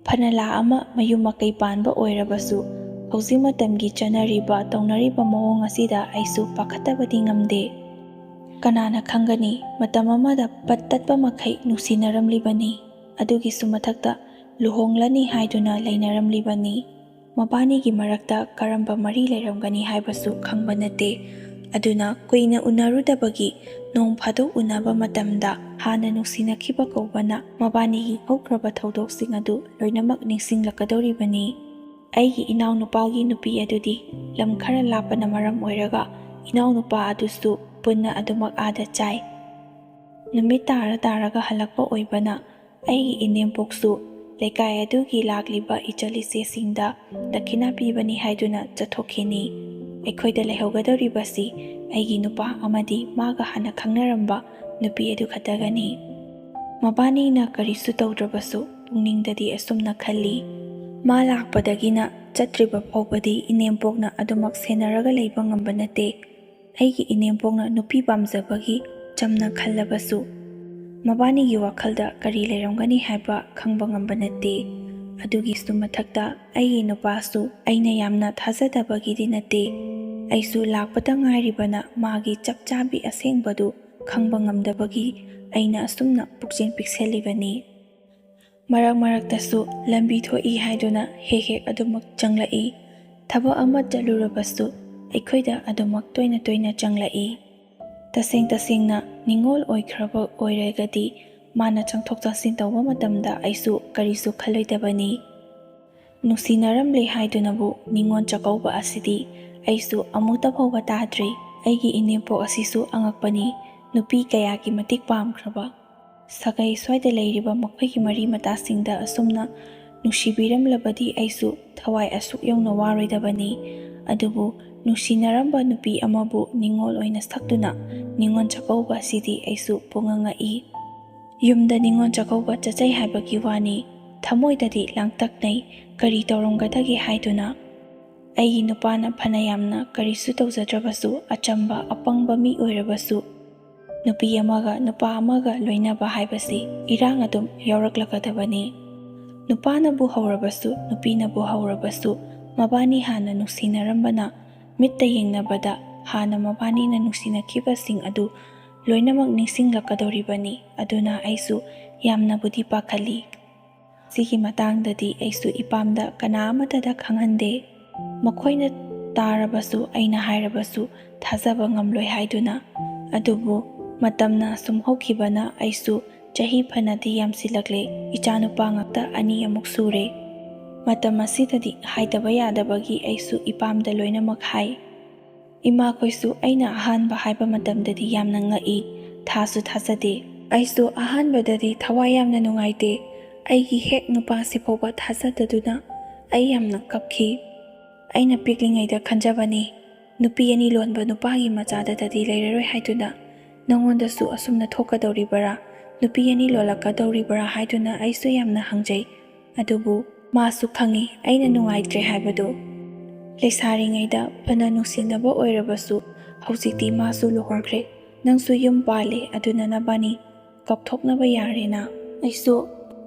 ꯐꯅ ꯂꯥ ꯑꯃ ꯃꯌꯨꯝ ꯃꯀꯩ ꯄꯥꯟꯕ ꯑꯣꯏꯔꯕꯁꯨ ꯍꯧꯖꯤꯛ ꯃꯇꯝꯒꯤ ꯆꯠꯅꯔꯤꯕ ꯇꯧꯅꯔꯤꯕ ꯃꯑꯣꯡ ꯑꯁꯤꯗ ꯑꯩꯁꯨ ꯄꯥꯈꯠꯇꯕꯗꯤ ꯉꯝꯗꯦ꯫ ꯀꯅꯥꯅ ꯈꯪꯒꯅꯤ, ꯃꯇꯝ ꯑꯃꯗ ꯄꯠ ꯇꯠꯄ ꯃꯈꯩ ꯅꯨꯡꯁꯤꯅꯔꯝꯂꯤꯕꯅꯤ, ꯑꯗꯨꯒꯤꯁꯨ ꯃꯊꯛꯇ ꯂꯨꯍꯣꯡꯂꯅꯤ ꯍꯥꯏꯗꯨꯅ ꯂꯩꯅꯔꯝꯂꯤꯕꯅꯤ꯫ ꯃꯕꯥꯅꯤꯒꯤ ꯃꯔꯛꯇ ꯀꯔꯝꯕ ꯃꯔꯤ ꯂꯩꯔꯝꯒꯅꯤ ꯍꯥꯏꯕꯁꯨ ꯈꯪꯕ ꯅꯠꯇꯦ꯫ ꯑꯗꯨꯅ ꯀꯨꯏꯅ ꯎꯅꯔꯨꯗꯕꯒꯤ ꯅꯣꯡ ꯐꯥꯗꯣꯛ ꯎꯅꯕ ꯃꯇꯝꯗ ꯍꯥꯟꯅ ꯅꯨꯡꯁꯤꯅꯈꯤꯕ ꯀꯧꯕꯅ ꯃꯕꯥꯅꯤꯒꯤ ꯍꯧꯈ꯭ꯔꯕ ꯊꯧꯗꯣꯛꯁꯤꯡ ꯑꯗꯨ ꯂꯣꯏꯅꯃꯛ ꯅꯤꯡꯁꯤꯡꯂꯛꯀꯗꯧꯔꯤꯕꯅꯤ꯫ ꯑꯩꯒꯤ ꯏꯅꯥꯎꯅꯨꯄꯥꯒꯤ ꯅꯨꯄꯤ ꯑꯗꯨꯗꯤ ꯂꯝ ꯈꯔ ꯂꯥꯞꯄꯅ ꯃꯔꯝ ꯑꯣꯏꯔꯒ ꯏꯅꯥꯎꯅꯨꯄꯥ ꯑꯗꯨꯁꯨ ꯄꯨꯟꯅ ꯑꯗꯨꯃꯛ ꯑꯥꯗ ꯆꯥꯏ꯫ ꯅꯨꯃꯤꯠ ꯇꯥꯔ ꯇꯥꯔꯒ ꯍꯜꯂꯛꯄ ꯑꯣꯏꯕꯅ ꯑꯩꯒꯤ ꯏꯅꯦꯝꯄꯣꯛꯁꯨ ꯂꯩꯀꯥꯏ ꯑꯗꯨꯒꯤ ꯂꯥꯛꯂꯤꯕ ꯏꯆꯜ ꯏꯆꯦꯁꯤꯡꯗ ꯗꯈꯤꯅꯥ ꯄꯤꯕꯅꯤ ꯍꯥꯏꯗꯨꯅ ꯆꯠꯊꯣꯛꯈꯤꯅꯤ꯫ ꯑꯩꯈꯣꯏꯗ ꯂꯩꯍꯧꯒꯗꯧꯔꯤꯕꯁꯤ ꯑꯩꯒꯤ ꯅꯨꯄꯥ ꯑꯃꯗꯤ ꯃꯥꯒ ꯍꯥꯟꯅ ꯈꯪꯅꯔꯝꯕ ꯅꯨꯄꯤ ꯑꯗꯨ ꯈꯛꯇꯒꯅꯤ꯫ ꯃꯕꯥꯅꯤꯅ ꯀꯔꯤꯁꯨ ꯇꯧꯗ꯭ꯔꯕꯁꯨ ꯄꯨꯛꯅꯤꯡꯗꯗꯤ ꯑꯁꯨꯝꯅ ꯈꯜꯂꯤ, "ꯃꯥ ꯂꯥꯛꯄꯗꯒꯤꯅ ꯆꯠꯇ꯭ꯔꯤꯕ ꯐꯥꯎꯕꯗꯤ ꯏꯅꯦꯝꯄꯣꯛꯅ ꯑꯗꯨꯃꯛ ꯁꯦꯟꯅꯔꯒ ꯂꯩꯕ ꯉꯝꯕ ꯅꯠꯇꯦ꯫ ꯑꯩꯒꯤ ꯏꯅꯦꯝꯄꯣꯛꯅ ꯅꯨꯄꯤ ꯄꯥꯝꯖꯕꯒꯤ ꯆꯝꯅ ꯈꯜꯂꯕꯁꯨ ꯃꯕꯥꯅꯤꯒꯤ ꯋꯥꯈꯜꯗ ꯀꯔꯤ ꯂꯩꯔꯝꯒꯅꯤ ꯍꯥꯏꯕ ꯈꯪꯕ ꯉꯝꯕ ꯅꯠꯇꯦ꯫ ꯑꯗꯨꯒꯤꯁꯨ ꯃꯊꯛꯇ ꯑꯩꯒꯤ ꯅꯨꯄꯥꯁꯨ ꯑꯩꯅ ꯌꯥꯝꯅ ꯊꯥꯖꯗꯕꯒꯤꯗꯤ ꯅꯠꯇꯦ, ꯑꯩꯁꯨ ꯂꯥꯛꯄꯇ ꯉꯥꯏꯔꯤꯕꯅ ꯃꯥꯒꯤ ꯆꯞ ꯆꯥꯕꯤ ꯑꯁꯦꯡꯕꯗꯨ ꯈꯪꯕ ꯉꯝꯗꯕꯒꯤ ꯑꯩꯅ ꯑꯁꯨꯝꯅ ꯄꯨꯛꯆꯦꯜ ꯄꯤꯛꯁꯜꯂꯤꯕꯅꯤ꯫ ꯃꯔꯛ ꯃꯔꯛꯇꯁꯨ ꯂꯝꯕꯤ ꯊꯣꯛꯏ ꯍꯥꯏꯗꯨꯅ ꯍꯦꯛ ꯍꯦꯛ ꯑꯗꯨꯃꯛ ꯆꯪꯂꯛꯏ꯫ ꯊꯕꯛ ꯑꯃ ꯆꯠꯂꯨꯔꯕꯁꯨ ꯑꯩꯈꯣꯏꯗ ꯑꯗꯨꯃꯛ ꯇꯣꯏꯅ ꯇꯣꯏꯅ ꯆꯪꯂꯛꯏ꯫ ꯇꯁꯦꯡ ꯇꯁꯦꯡꯅ ꯅꯤꯡꯉꯣꯜ ꯑꯣꯏꯈ꯭ꯔꯕ ꯑꯣꯏꯔꯒꯗꯤ ꯃꯥꯅ ꯆꯪꯊꯣꯛ ꯆꯪꯁꯤꯟ ꯇꯧꯕ ꯃꯇꯝꯗ ꯑꯩꯁꯨ ꯀꯔꯤꯁꯨ ꯈꯜꯂꯣꯏꯗꯕꯅꯤ꯫ ꯅꯨꯡꯁꯤꯅꯔꯝꯂꯦ ꯍꯥꯏꯗꯨꯅꯕꯨ ꯅꯤꯡꯉꯣꯜ ꯆꯥꯛꯀꯧꯕ ꯑꯁꯤꯗꯤ ꯑꯩꯁꯨ ꯑꯃꯨꯛꯇ ꯐꯥꯎꯕ ꯇꯥꯗ꯭ꯔꯤ꯫ ꯑꯩꯒꯤ ꯏꯅꯦꯝꯄꯣꯛ ꯑꯁꯤꯁꯨ ꯑꯉꯛꯄꯅꯤ꯫ ꯅꯨꯄꯤ ꯀꯌꯥꯒꯤ ꯃꯇꯤꯛ ꯄꯥꯝꯈ꯭ꯔꯕ ꯁꯥꯒꯩ ꯁ꯭ꯋꯥꯏꯗ ꯂꯩꯔꯤꯕ ꯃꯈꯣꯏꯒꯤ ꯃꯔꯤ ꯃꯇꯥꯁꯤꯡꯗ ꯑꯁꯨꯝꯅ ꯅꯨꯡꯁꯤꯕꯤꯔꯝꯂꯕꯗꯤ ꯑꯩꯁꯨ ꯊꯋꯥꯏ ꯑꯁꯨꯛ ꯌꯧꯅ ꯋꯥꯔꯣꯏꯗꯕꯅꯤ꯫ ꯑꯗꯨꯕꯨ ꯅꯨꯡꯁꯤꯅꯔꯝꯕ ꯅꯨꯄꯤ ꯑꯃꯕꯨ ꯅꯤꯡꯉꯣꯜ ꯑꯣꯏꯅ ꯁꯛꯇꯨꯅ ꯅꯤꯡꯉꯣꯜ ꯆꯥꯛꯀꯧꯕ ꯑꯁꯤꯗꯤ ꯑꯩꯁꯨ ꯄꯨꯡꯉꯛ ꯉꯛꯏ꯫ ꯌꯨꯝꯗ ꯅꯤꯡꯉꯣꯜ ꯆꯥꯛꯀꯧꯕ ꯆꯠꯆꯩ ꯍꯥꯏꯕꯒꯤ ꯋꯥꯅꯤ, ꯊꯃꯣꯏꯗꯗꯤ ꯂꯥꯡꯇꯛꯅꯩ꯫ ꯀꯔꯤ ꯇꯧꯔꯝꯒꯗꯒꯦ ꯍꯥꯏꯗꯨꯅ꯫ ꯑꯩꯒꯤ ꯅꯨꯄꯥꯅ ꯐꯅ ꯌꯥꯝꯅ ꯀꯔꯤꯁꯨ ꯇꯧꯖꯗ꯭ꯔꯕꯁꯨ ꯑꯆꯝꯕ ꯑꯄꯪꯕ ꯃꯤ ꯑꯣꯏꯔꯕꯁꯨ ꯅꯨꯄꯤ ꯑꯃꯒ ꯅꯨꯄꯥ ꯑꯃꯒ ꯂꯣꯏꯅꯕ ꯍꯥꯏꯕꯁꯤ ꯏꯔꯥꯡ ꯑꯗꯨꯝ ꯌꯥꯎꯔꯛꯂꯒꯗꯕꯅꯤ꯫ ꯅꯨꯄꯥꯅꯕꯨ ꯍꯧꯔꯕꯁꯨ ꯅꯨꯄꯤꯅꯕꯨ ꯍꯧꯔꯕꯁꯨ ꯃꯕꯥꯅꯤ ꯍꯥꯟꯅ ꯅꯨꯡꯁꯤꯅꯔꯝꯕꯅ ꯃꯤꯠꯇ ꯌꯦꯡꯅꯕꯗ ꯍꯥꯟꯅ ꯃꯕꯥꯅꯤꯅ ꯅꯨꯡꯁꯤꯅꯈꯤꯕꯁꯤꯡ ꯑꯗꯨ ꯂꯣꯏꯅꯃꯛ ꯅꯤꯡꯁꯤꯡꯂꯛꯀꯗꯧꯔꯤꯕꯅꯤ꯫ ꯑꯗꯨꯅ ꯑꯩꯁꯨ ꯌꯥꯝꯅꯕꯨꯗꯤ ꯄꯥꯈꯠꯂꯤ꯫ ꯁꯤꯒꯤ ꯃꯇꯥꯡꯗꯗꯤ ꯑꯩꯁꯨ ꯏꯄꯥꯝꯗ ꯀꯅꯥ ꯑꯃꯠꯇꯗ ꯈꯪꯍꯟꯗꯦ꯫ ꯃꯈꯣꯏꯅ ꯇꯥꯔꯕꯁꯨ ꯑꯩꯅ ꯍꯥꯏꯔꯕꯁꯨ ꯊꯥꯖꯕ ꯉꯝꯂꯣꯏ ꯍꯥꯏꯗꯨꯅ꯫ ꯑꯗꯨꯕꯨ ꯃꯇꯝꯅ ꯁꯨꯝ ꯍꯧꯈꯤꯕꯅ ꯑꯩꯁꯨ ꯆꯍꯤ ꯐꯅꯗꯤ ꯌꯥꯝꯁꯤꯜꯂꯛꯂꯦ, ꯏꯆꯥꯅꯨꯄꯥ ꯉꯥꯛꯇ ꯑꯅꯤ ꯑꯃꯨꯛ ꯁꯨꯔꯦ꯫ ꯃꯇꯝ ꯑꯁꯤꯗꯗꯤ ꯍꯥꯏꯗꯕ ꯌꯥꯗꯕꯒꯤ ꯑꯩꯁꯨ ꯏꯄꯥꯝꯗ ꯂꯣꯏꯅꯃꯛ ꯍꯥꯏ꯫ ꯏꯃꯥꯈꯣꯏꯁꯨ ꯑꯩꯅ ꯑꯍꯥꯟꯕ ꯍꯥꯏꯕ ꯃꯇꯝꯗꯗꯤ ꯌꯥꯝꯅ ꯉꯛꯏ, ꯊꯥꯁꯨ ꯊꯥꯖꯗꯦ꯫ ꯑꯩꯁꯨ ꯑꯍꯥꯟꯕꯗꯗꯤ ꯊꯋꯥꯏ ꯌꯥꯝꯅ ꯅꯨꯡꯉꯥꯏꯇꯦ꯫ ꯑꯩꯒꯤ ꯍꯦꯛ ꯅꯨꯄꯥꯁꯤ ꯐꯥꯎꯕ ꯊꯥꯖꯗꯗꯨꯅ ꯑꯩ ꯌꯥꯝꯅ ꯀꯞꯈꯤ꯫ ꯑꯩꯅ ꯄꯤꯛꯂꯤꯉꯩꯗ ꯈꯟꯖꯕꯅꯤ, ꯅꯨꯄꯤ ꯑꯅꯤ ꯂꯣꯟꯕ ꯅꯨꯄꯥꯒꯤ ꯃꯆꯥꯗꯇꯗꯤ ꯂꯩꯔꯔꯣꯏ ꯍꯥꯏꯗꯨꯅ꯫ ꯅꯉꯣꯟꯗꯁꯨ ꯑꯁꯨꯝꯅ ꯊꯣꯛꯀꯗꯧꯔꯤꯕꯔꯥ, ꯅꯨꯄꯤ ꯑꯅꯤ ꯂꯣꯜꯂꯛꯀꯗꯧꯔꯤꯕꯔꯥ ꯍꯥꯏꯗꯨꯅ ꯑꯩꯁꯨ ꯌꯥꯝꯅ ꯍꯪꯖꯩ꯫ ꯑꯗꯨꯕꯨ ꯃꯥꯁꯨ ꯈꯪꯏ ꯑꯩꯅ ꯅꯨꯡꯉꯥꯏꯇ꯭ꯔꯦ ꯍꯥꯏꯕꯗꯨ꯫ ꯂꯩꯁꯥꯔꯤꯉꯩꯗ ꯐꯅ ꯅꯨꯡꯁꯤꯅꯕ ꯑꯣꯏꯔꯕꯁꯨ ꯍꯧꯖꯤꯛꯇꯤ ꯃꯥꯁꯨ ꯂꯨꯍꯣꯡꯈ꯭ꯔꯦ, ꯅꯪꯁꯨ ꯌꯨꯝ ꯄꯥꯜꯂꯦ, ꯑꯗꯨꯅ ꯅꯕꯥꯅꯤ ꯀꯞꯊꯣꯛꯅꯕ ꯌꯥꯔꯦꯅ꯫ ꯑꯩꯁꯨ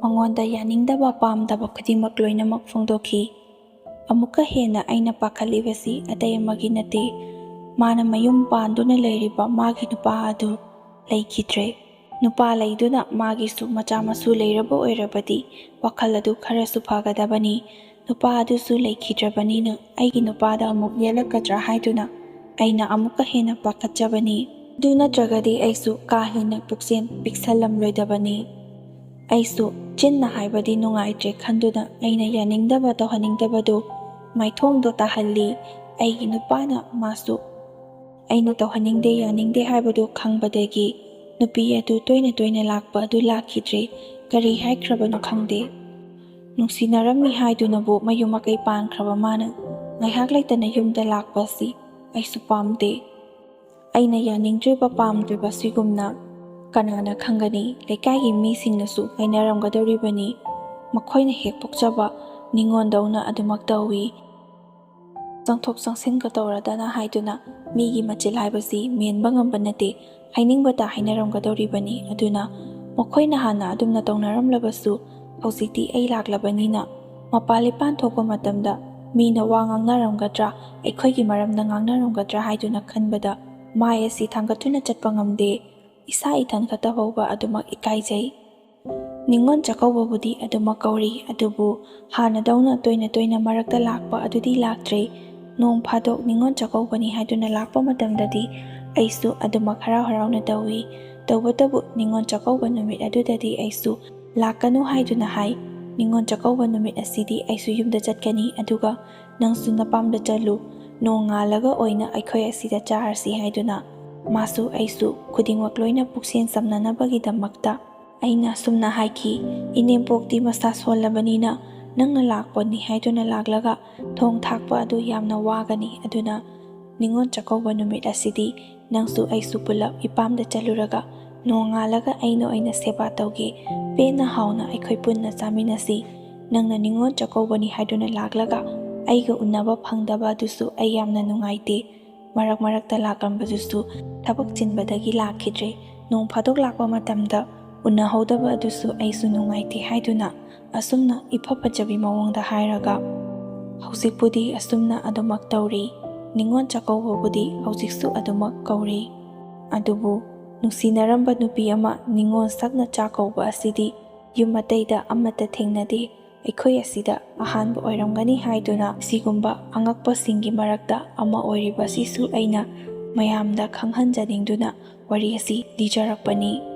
ꯃꯉꯣꯟꯗ ꯌꯥꯅꯤꯡꯗꯕ ꯄꯥꯝꯗꯕ ꯈꯨꯗꯤꯡꯃꯛ ꯂꯣꯏꯅꯃꯛ ꯐꯣꯡꯗꯣꯛꯈꯤ꯫ ꯑꯃꯨꯛꯀ ꯍꯦꯟꯅ ꯑꯩꯅ ꯄꯥꯈꯠꯂꯤꯕꯁꯤ ꯑꯇꯩ ꯑꯃꯒꯤ ꯅꯠꯇꯦ, ꯃꯥꯅ ꯃꯌꯨꯝ ꯄꯥꯟꯗꯨꯅ ꯂꯩꯔꯤꯕ ꯃꯥꯒꯤ ꯅꯨꯄꯥ ꯑꯗꯨ ꯂꯩꯈꯤꯗ꯭ꯔꯦ꯫ ꯅꯨꯄꯥ ꯂꯩꯗꯨꯅ ꯃꯥꯒꯤꯁꯨ ꯃꯆꯥ ꯃꯁꯨ ꯂꯩꯔꯕ ꯑꯣꯏꯔꯕꯗꯤ ꯋꯥꯈꯜ ꯑꯗꯨ ꯈꯔꯁꯨ ꯐꯒꯗꯕꯅꯤ꯫ ꯅꯨꯄꯥ ꯑꯗꯨꯁꯨ ꯂꯩꯈꯤꯗ꯭ꯔꯕꯅꯤꯅ ꯑꯩꯒꯤ ꯅꯨꯄꯥꯗ ꯑꯃꯨꯛ ꯌꯦꯠꯂꯛꯀꯗ꯭ꯔꯥ ꯍꯥꯏꯗꯨꯅ ꯑꯩꯅ ꯑꯃꯨꯛꯀ ꯍꯦꯟꯅ ꯄꯥꯈꯠꯆꯕꯅꯤ꯫ ꯑꯗꯨ ꯅꯠꯇ꯭ꯔꯒꯗꯤ ꯑꯩꯁꯨ ꯀꯥ ꯍꯦꯟꯅ ꯄꯨꯛꯆꯦꯜ ꯄꯤꯛꯁꯜꯂꯝꯂꯣꯏꯗꯕꯅꯤ꯫ ꯑꯩꯁꯨ ꯆꯤꯟꯅ ꯍꯥꯏꯕꯗꯤ ꯅꯨꯡꯉꯥꯏꯇ꯭ꯔꯦ ꯈꯟꯗꯨꯅ ꯑꯩꯅ ꯌꯥꯅꯤꯡꯗꯕ ꯇꯧꯍꯟꯅꯤꯡꯗꯕꯗꯨ ꯃꯥꯏꯊꯣꯡꯗ ꯇꯥꯍꯜꯂꯤ꯫ ꯑꯩꯒꯤ ꯅꯨꯄꯥꯅ ꯃꯥꯁꯨ ꯑꯩꯅ ꯇꯧꯍꯟꯅꯤꯡꯗꯦ, ꯌꯥꯅꯤꯡꯗꯦ ꯍꯥꯏꯕꯗꯨ ꯈꯪꯕꯗꯒꯤ ꯅꯨꯄꯤ ꯑꯗꯨ ꯇꯣꯏꯅ ꯇꯣꯏꯅ ꯂꯥꯛꯄ ꯑꯗꯨ ꯂꯥꯛꯈꯤꯗ꯭ꯔꯦ꯫ ꯀꯔꯤ ꯍꯥꯏꯈ꯭ꯔꯕꯅꯣ ꯈꯪꯗꯦ꯫ ꯅꯨꯡꯁꯤꯅꯔꯝꯃꯤ ꯍꯥꯏꯗꯨꯅꯕꯨ ꯃꯌꯨꯝ ꯃꯀꯩ ꯄꯥꯟꯈ꯭ꯔꯕ ꯃꯥꯅ ꯉꯥꯏꯍꯥꯛ ꯂꯩꯇꯅ ꯌꯨꯝꯗ ꯂꯥꯛꯄ ꯑꯁꯤ ꯑꯩꯁꯨ ꯄꯥꯝꯗꯦ꯫ ꯑꯩꯅ ꯌꯥꯅꯤꯡꯗ꯭ꯔꯤꯕ ꯄꯥꯝꯗ꯭ꯔꯤꯕ ꯁꯤꯒꯨꯝꯅ ꯀꯅꯥꯅ ꯈꯪꯒꯅꯤ? ꯂꯩꯀꯥꯏꯒꯤ ꯃꯤꯁꯤꯡꯅꯁꯨ ꯍꯥꯏꯅꯔꯝꯒꯗꯧꯔꯤꯕꯅꯤ꯫ ꯃꯈꯣꯏꯅ ꯍꯦꯛ ꯄꯣꯛꯆꯕ ꯅꯤꯉꯣꯟꯗꯧꯅ ꯑꯗꯨꯃꯛ ꯇꯧꯏ꯫ ꯆꯪꯊꯣꯛ ꯆꯪꯁꯤꯟꯒ ꯇꯧꯔꯗꯅ ꯍꯥꯏꯗꯨꯅ ꯃꯤꯒꯤ ꯃꯆꯤꯜ ꯍꯥꯏꯕꯁꯤ ꯃꯦꯟꯕ ꯉꯝꯕ ꯅꯠꯇꯦ꯫ ꯍꯥꯏꯅꯤꯡꯕꯇ ꯍꯥꯏꯅꯔꯝꯒꯗꯧꯔꯤꯕꯅꯤ꯫ ꯑꯗꯨꯅ ꯃꯈꯣꯏꯅ ꯍꯥꯟꯅ ꯑꯗꯨꯝꯅ ꯇꯧꯅꯔꯝꯂꯕꯁꯨ ꯍꯧꯖꯤꯛꯇꯤ ꯑꯩ ꯂꯥꯛꯂꯕꯅꯤꯅ ꯃꯄꯥꯟ ꯏꯄꯥꯟ ꯊꯣꯛꯄ ꯃꯇꯝꯗ ꯃꯤꯅ ꯋꯥ ꯉꯥꯡꯅꯔꯝꯒꯗ꯭ꯔꯥ, ꯑꯩꯈꯣꯏꯒꯤ ꯃꯔꯝꯗ ꯉꯥꯡꯅꯔꯝꯒꯗ꯭ꯔꯥ ꯍꯥꯏꯗꯨꯅ ꯈꯟꯕꯗ ꯃꯥꯏ ꯑꯁꯤ ꯊꯥꯡꯒꯠꯇꯨꯅ ꯆꯠꯄ ꯉꯝꯗꯦ꯫ ꯏꯁꯥ ꯏꯊꯟ ꯈꯛꯇ ꯐꯥꯎꯕ ꯑꯗꯨꯃꯛ ꯏꯀꯥꯏꯖꯩ꯫ ꯅꯤꯉꯣꯜ ꯆꯥꯛꯀꯧꯕꯕꯨꯗꯤ ꯑꯗꯨꯃꯛ ꯀꯧꯔꯤ, ꯑꯗꯨꯕꯨ ꯍꯥꯟꯅꯗꯧꯅ ꯇꯣꯏꯅ ꯇꯣꯏꯅ ꯃꯔꯛꯇ ꯂꯥꯛꯄ ꯑꯗꯨꯗꯤ ꯂꯥꯛꯇ꯭ꯔꯦ꯫ ꯅꯣꯡ ꯐꯥꯗꯣꯛ ꯅꯤꯉꯣꯜ ꯆꯥꯛꯀꯧꯕꯅꯤ ꯍꯥꯏꯗꯨꯅ ꯂꯥꯛꯄ ꯃꯇꯝꯗꯗꯤ ꯑꯩꯁꯨ ꯑꯗꯨꯃꯛ ꯍꯔꯥꯎ ꯍꯔꯥꯎꯅ ꯇꯧꯏ꯫ ꯇꯧꯕꯇꯕꯨ ꯅꯤꯉꯣꯜ ꯆꯥꯛꯀꯧꯕ ꯅꯨꯃꯤꯠ ꯑꯗꯨꯗꯗꯤ ꯑꯩꯁꯨ ꯂꯥꯛꯀꯅꯨ ꯍꯥꯏꯗꯨꯅ ꯍꯥꯏ꯫ ꯅꯤꯉꯣꯜ ꯆꯥꯛꯀꯧꯕ ꯅꯨꯃꯤꯠ ꯑꯁꯤꯗꯤ ꯑꯩꯁꯨ ꯌꯨꯝꯗ ꯆꯠꯀꯅꯤ, ꯑꯗꯨꯒ ꯅꯪꯁꯨ ꯅꯄꯥꯝꯗ ꯆꯠꯂꯨ, ꯅꯣꯡꯉꯥꯜꯂꯒ ꯑꯣꯏꯅ ꯑꯩꯈꯣꯏ ꯑꯁꯤꯗ ꯆꯥꯔꯁꯤ ꯍꯥꯏꯗꯨꯅ ꯃꯥꯁꯨ ꯑꯩꯁꯨ ꯈꯨꯗꯤꯡꯃꯛ ꯂꯣꯏꯅ ꯄꯨꯛꯁꯦꯟ ꯆꯝꯅꯅꯕꯒꯤꯗꯃꯛꯇ ꯑꯩꯅ ꯑꯁꯨꯝꯅ ꯍꯥꯏꯈꯤ, "ꯏꯅꯦꯝꯄꯣꯛꯇꯤ ꯃꯁꯥ ꯁꯣꯜꯂꯕꯅꯤꯅ ꯅꯪꯅ ꯂꯥꯛꯄꯅꯤ ꯍꯥꯏꯗꯨꯅ ꯂꯥꯛꯂꯒ ꯊꯣꯡ ꯊꯥꯛꯄ ꯑꯗꯨ ꯌꯥꯝꯅ ꯋꯥꯒꯅꯤ, ꯑꯗꯨꯅ ꯅꯤꯉꯣꯜ ꯆꯥꯛꯀꯧꯕ ꯅꯨꯃꯤꯠ ꯑꯁꯤꯗꯤ ꯅꯪꯁꯨ ꯑꯩꯁꯨ ꯄꯨꯂꯞ ꯏꯄꯥꯝꯗ ꯆꯠꯂꯨꯔꯒ ꯅꯣꯡꯉꯥꯜꯂꯒ ꯑꯩꯅ ꯑꯣꯏꯅ ꯁꯦꯕꯥ ꯇꯧꯒꯦ, ꯄꯦꯟꯅ ꯍꯥꯎꯅ ꯑꯩꯈꯣꯏ ꯄꯨꯟꯅ ꯆꯥꯃꯤꯟꯅꯁꯤ꯫ ꯅꯪꯅ ꯅꯤꯉꯣꯜ ꯆꯥꯛꯀꯧꯕꯅꯤ ꯍꯥꯏꯗꯨꯅ ꯂꯥꯛꯂꯒ ꯑꯩꯒ ꯎꯅꯕ ꯐꯪꯗꯕ ꯑꯗꯨꯁꯨ ꯑꯩ ꯌꯥꯝꯅ ꯅꯨꯡꯉꯥꯏꯇꯦ꯫ ꯃꯔꯛ ꯃꯔꯛꯇ ꯂꯥꯛꯂꯝꯕꯗꯨꯁꯨ ꯊꯕꯛ ꯆꯤꯟꯕꯗꯒꯤ ꯂꯥꯛꯈꯤꯗ꯭ꯔꯦ꯫ ꯅꯣꯡ ꯐꯥꯗꯣꯛ ꯂꯥꯛꯄ ꯃꯇꯝꯗ ꯎꯅꯍꯧꯗꯕ ꯑꯗꯨꯁꯨ ꯑꯩꯁꯨ ꯅꯨꯡꯉꯥꯏꯇꯦ" ꯍꯥꯏꯗꯨꯅ ꯑꯁꯨꯝꯅ ꯏꯐ ꯐꯖꯕꯤ ꯃꯑꯣꯡꯗ ꯍꯥꯏꯔꯒ, "ꯍꯧꯖꯤꯛꯄꯨꯗꯤ ꯑꯁꯨꯝꯅ ꯑꯗꯨꯃꯛ ꯇꯧꯔꯤ, ꯅꯤꯉꯣꯜ ꯆꯥꯛꯀꯧꯕꯕꯨꯗꯤ ꯍꯧꯖꯤꯛꯁꯨ ꯑꯗꯨꯃꯛ ꯀꯧꯔꯤ꯫ ꯑꯗꯨꯕꯨ ꯅꯨꯡꯁꯤꯅꯔꯝꯕ ꯅꯨꯄꯤ ꯑꯃ ꯅꯤꯉꯣꯜ ꯁꯛꯅ ꯆꯥꯛ ꯀꯧꯕ ꯑꯁꯤꯗꯤ ꯌꯨꯝ ꯑꯇꯩꯗ ꯑꯃꯠꯇ ꯊꯦꯡꯅꯗꯦ, ꯑꯩꯈꯣꯏ ꯑꯁꯤꯗ ꯑꯍꯥꯟꯕ ꯑꯣꯏꯔꯝꯒꯅꯤ" ꯍꯥꯏꯗꯨꯅ ꯁꯤꯒꯨꯝꯕ ꯑꯉꯛꯄꯁꯤꯡꯒꯤ ꯃꯔꯛꯇ ꯑꯃ ꯑꯣꯏꯔꯤꯕ ꯑꯁꯤꯁꯨ ꯑꯩꯅ ꯃꯌꯥꯝꯗ ꯈꯪꯍꯟꯖꯅꯤꯡꯗꯨꯅ ꯋꯥꯔꯤ ꯑꯁꯤ ꯂꯤꯖꯔꯛꯄꯅꯤ꯫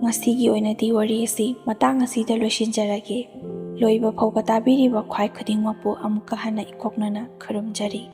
ꯉꯁꯤꯒꯤ ꯑꯣꯏꯅꯗꯤ ꯋꯥꯔꯤ ꯑꯁꯤ ꯃꯇꯥꯡ ꯑꯁꯤꯗ ꯂꯣꯏꯁꯤꯟꯖꯔꯒꯦ꯫ ꯂꯣꯏꯕ ꯐꯥꯎꯕ ꯇꯥꯕꯤꯔꯤꯕ ꯈ꯭ꯋꯥꯏ ꯈꯨꯗꯤꯡꯃꯛꯄꯨ ꯑꯃꯨꯛꯀ ꯍꯟꯅ ꯏꯀꯣꯛꯅꯅ ꯈꯨꯔꯨꯝꯖꯔꯤ꯫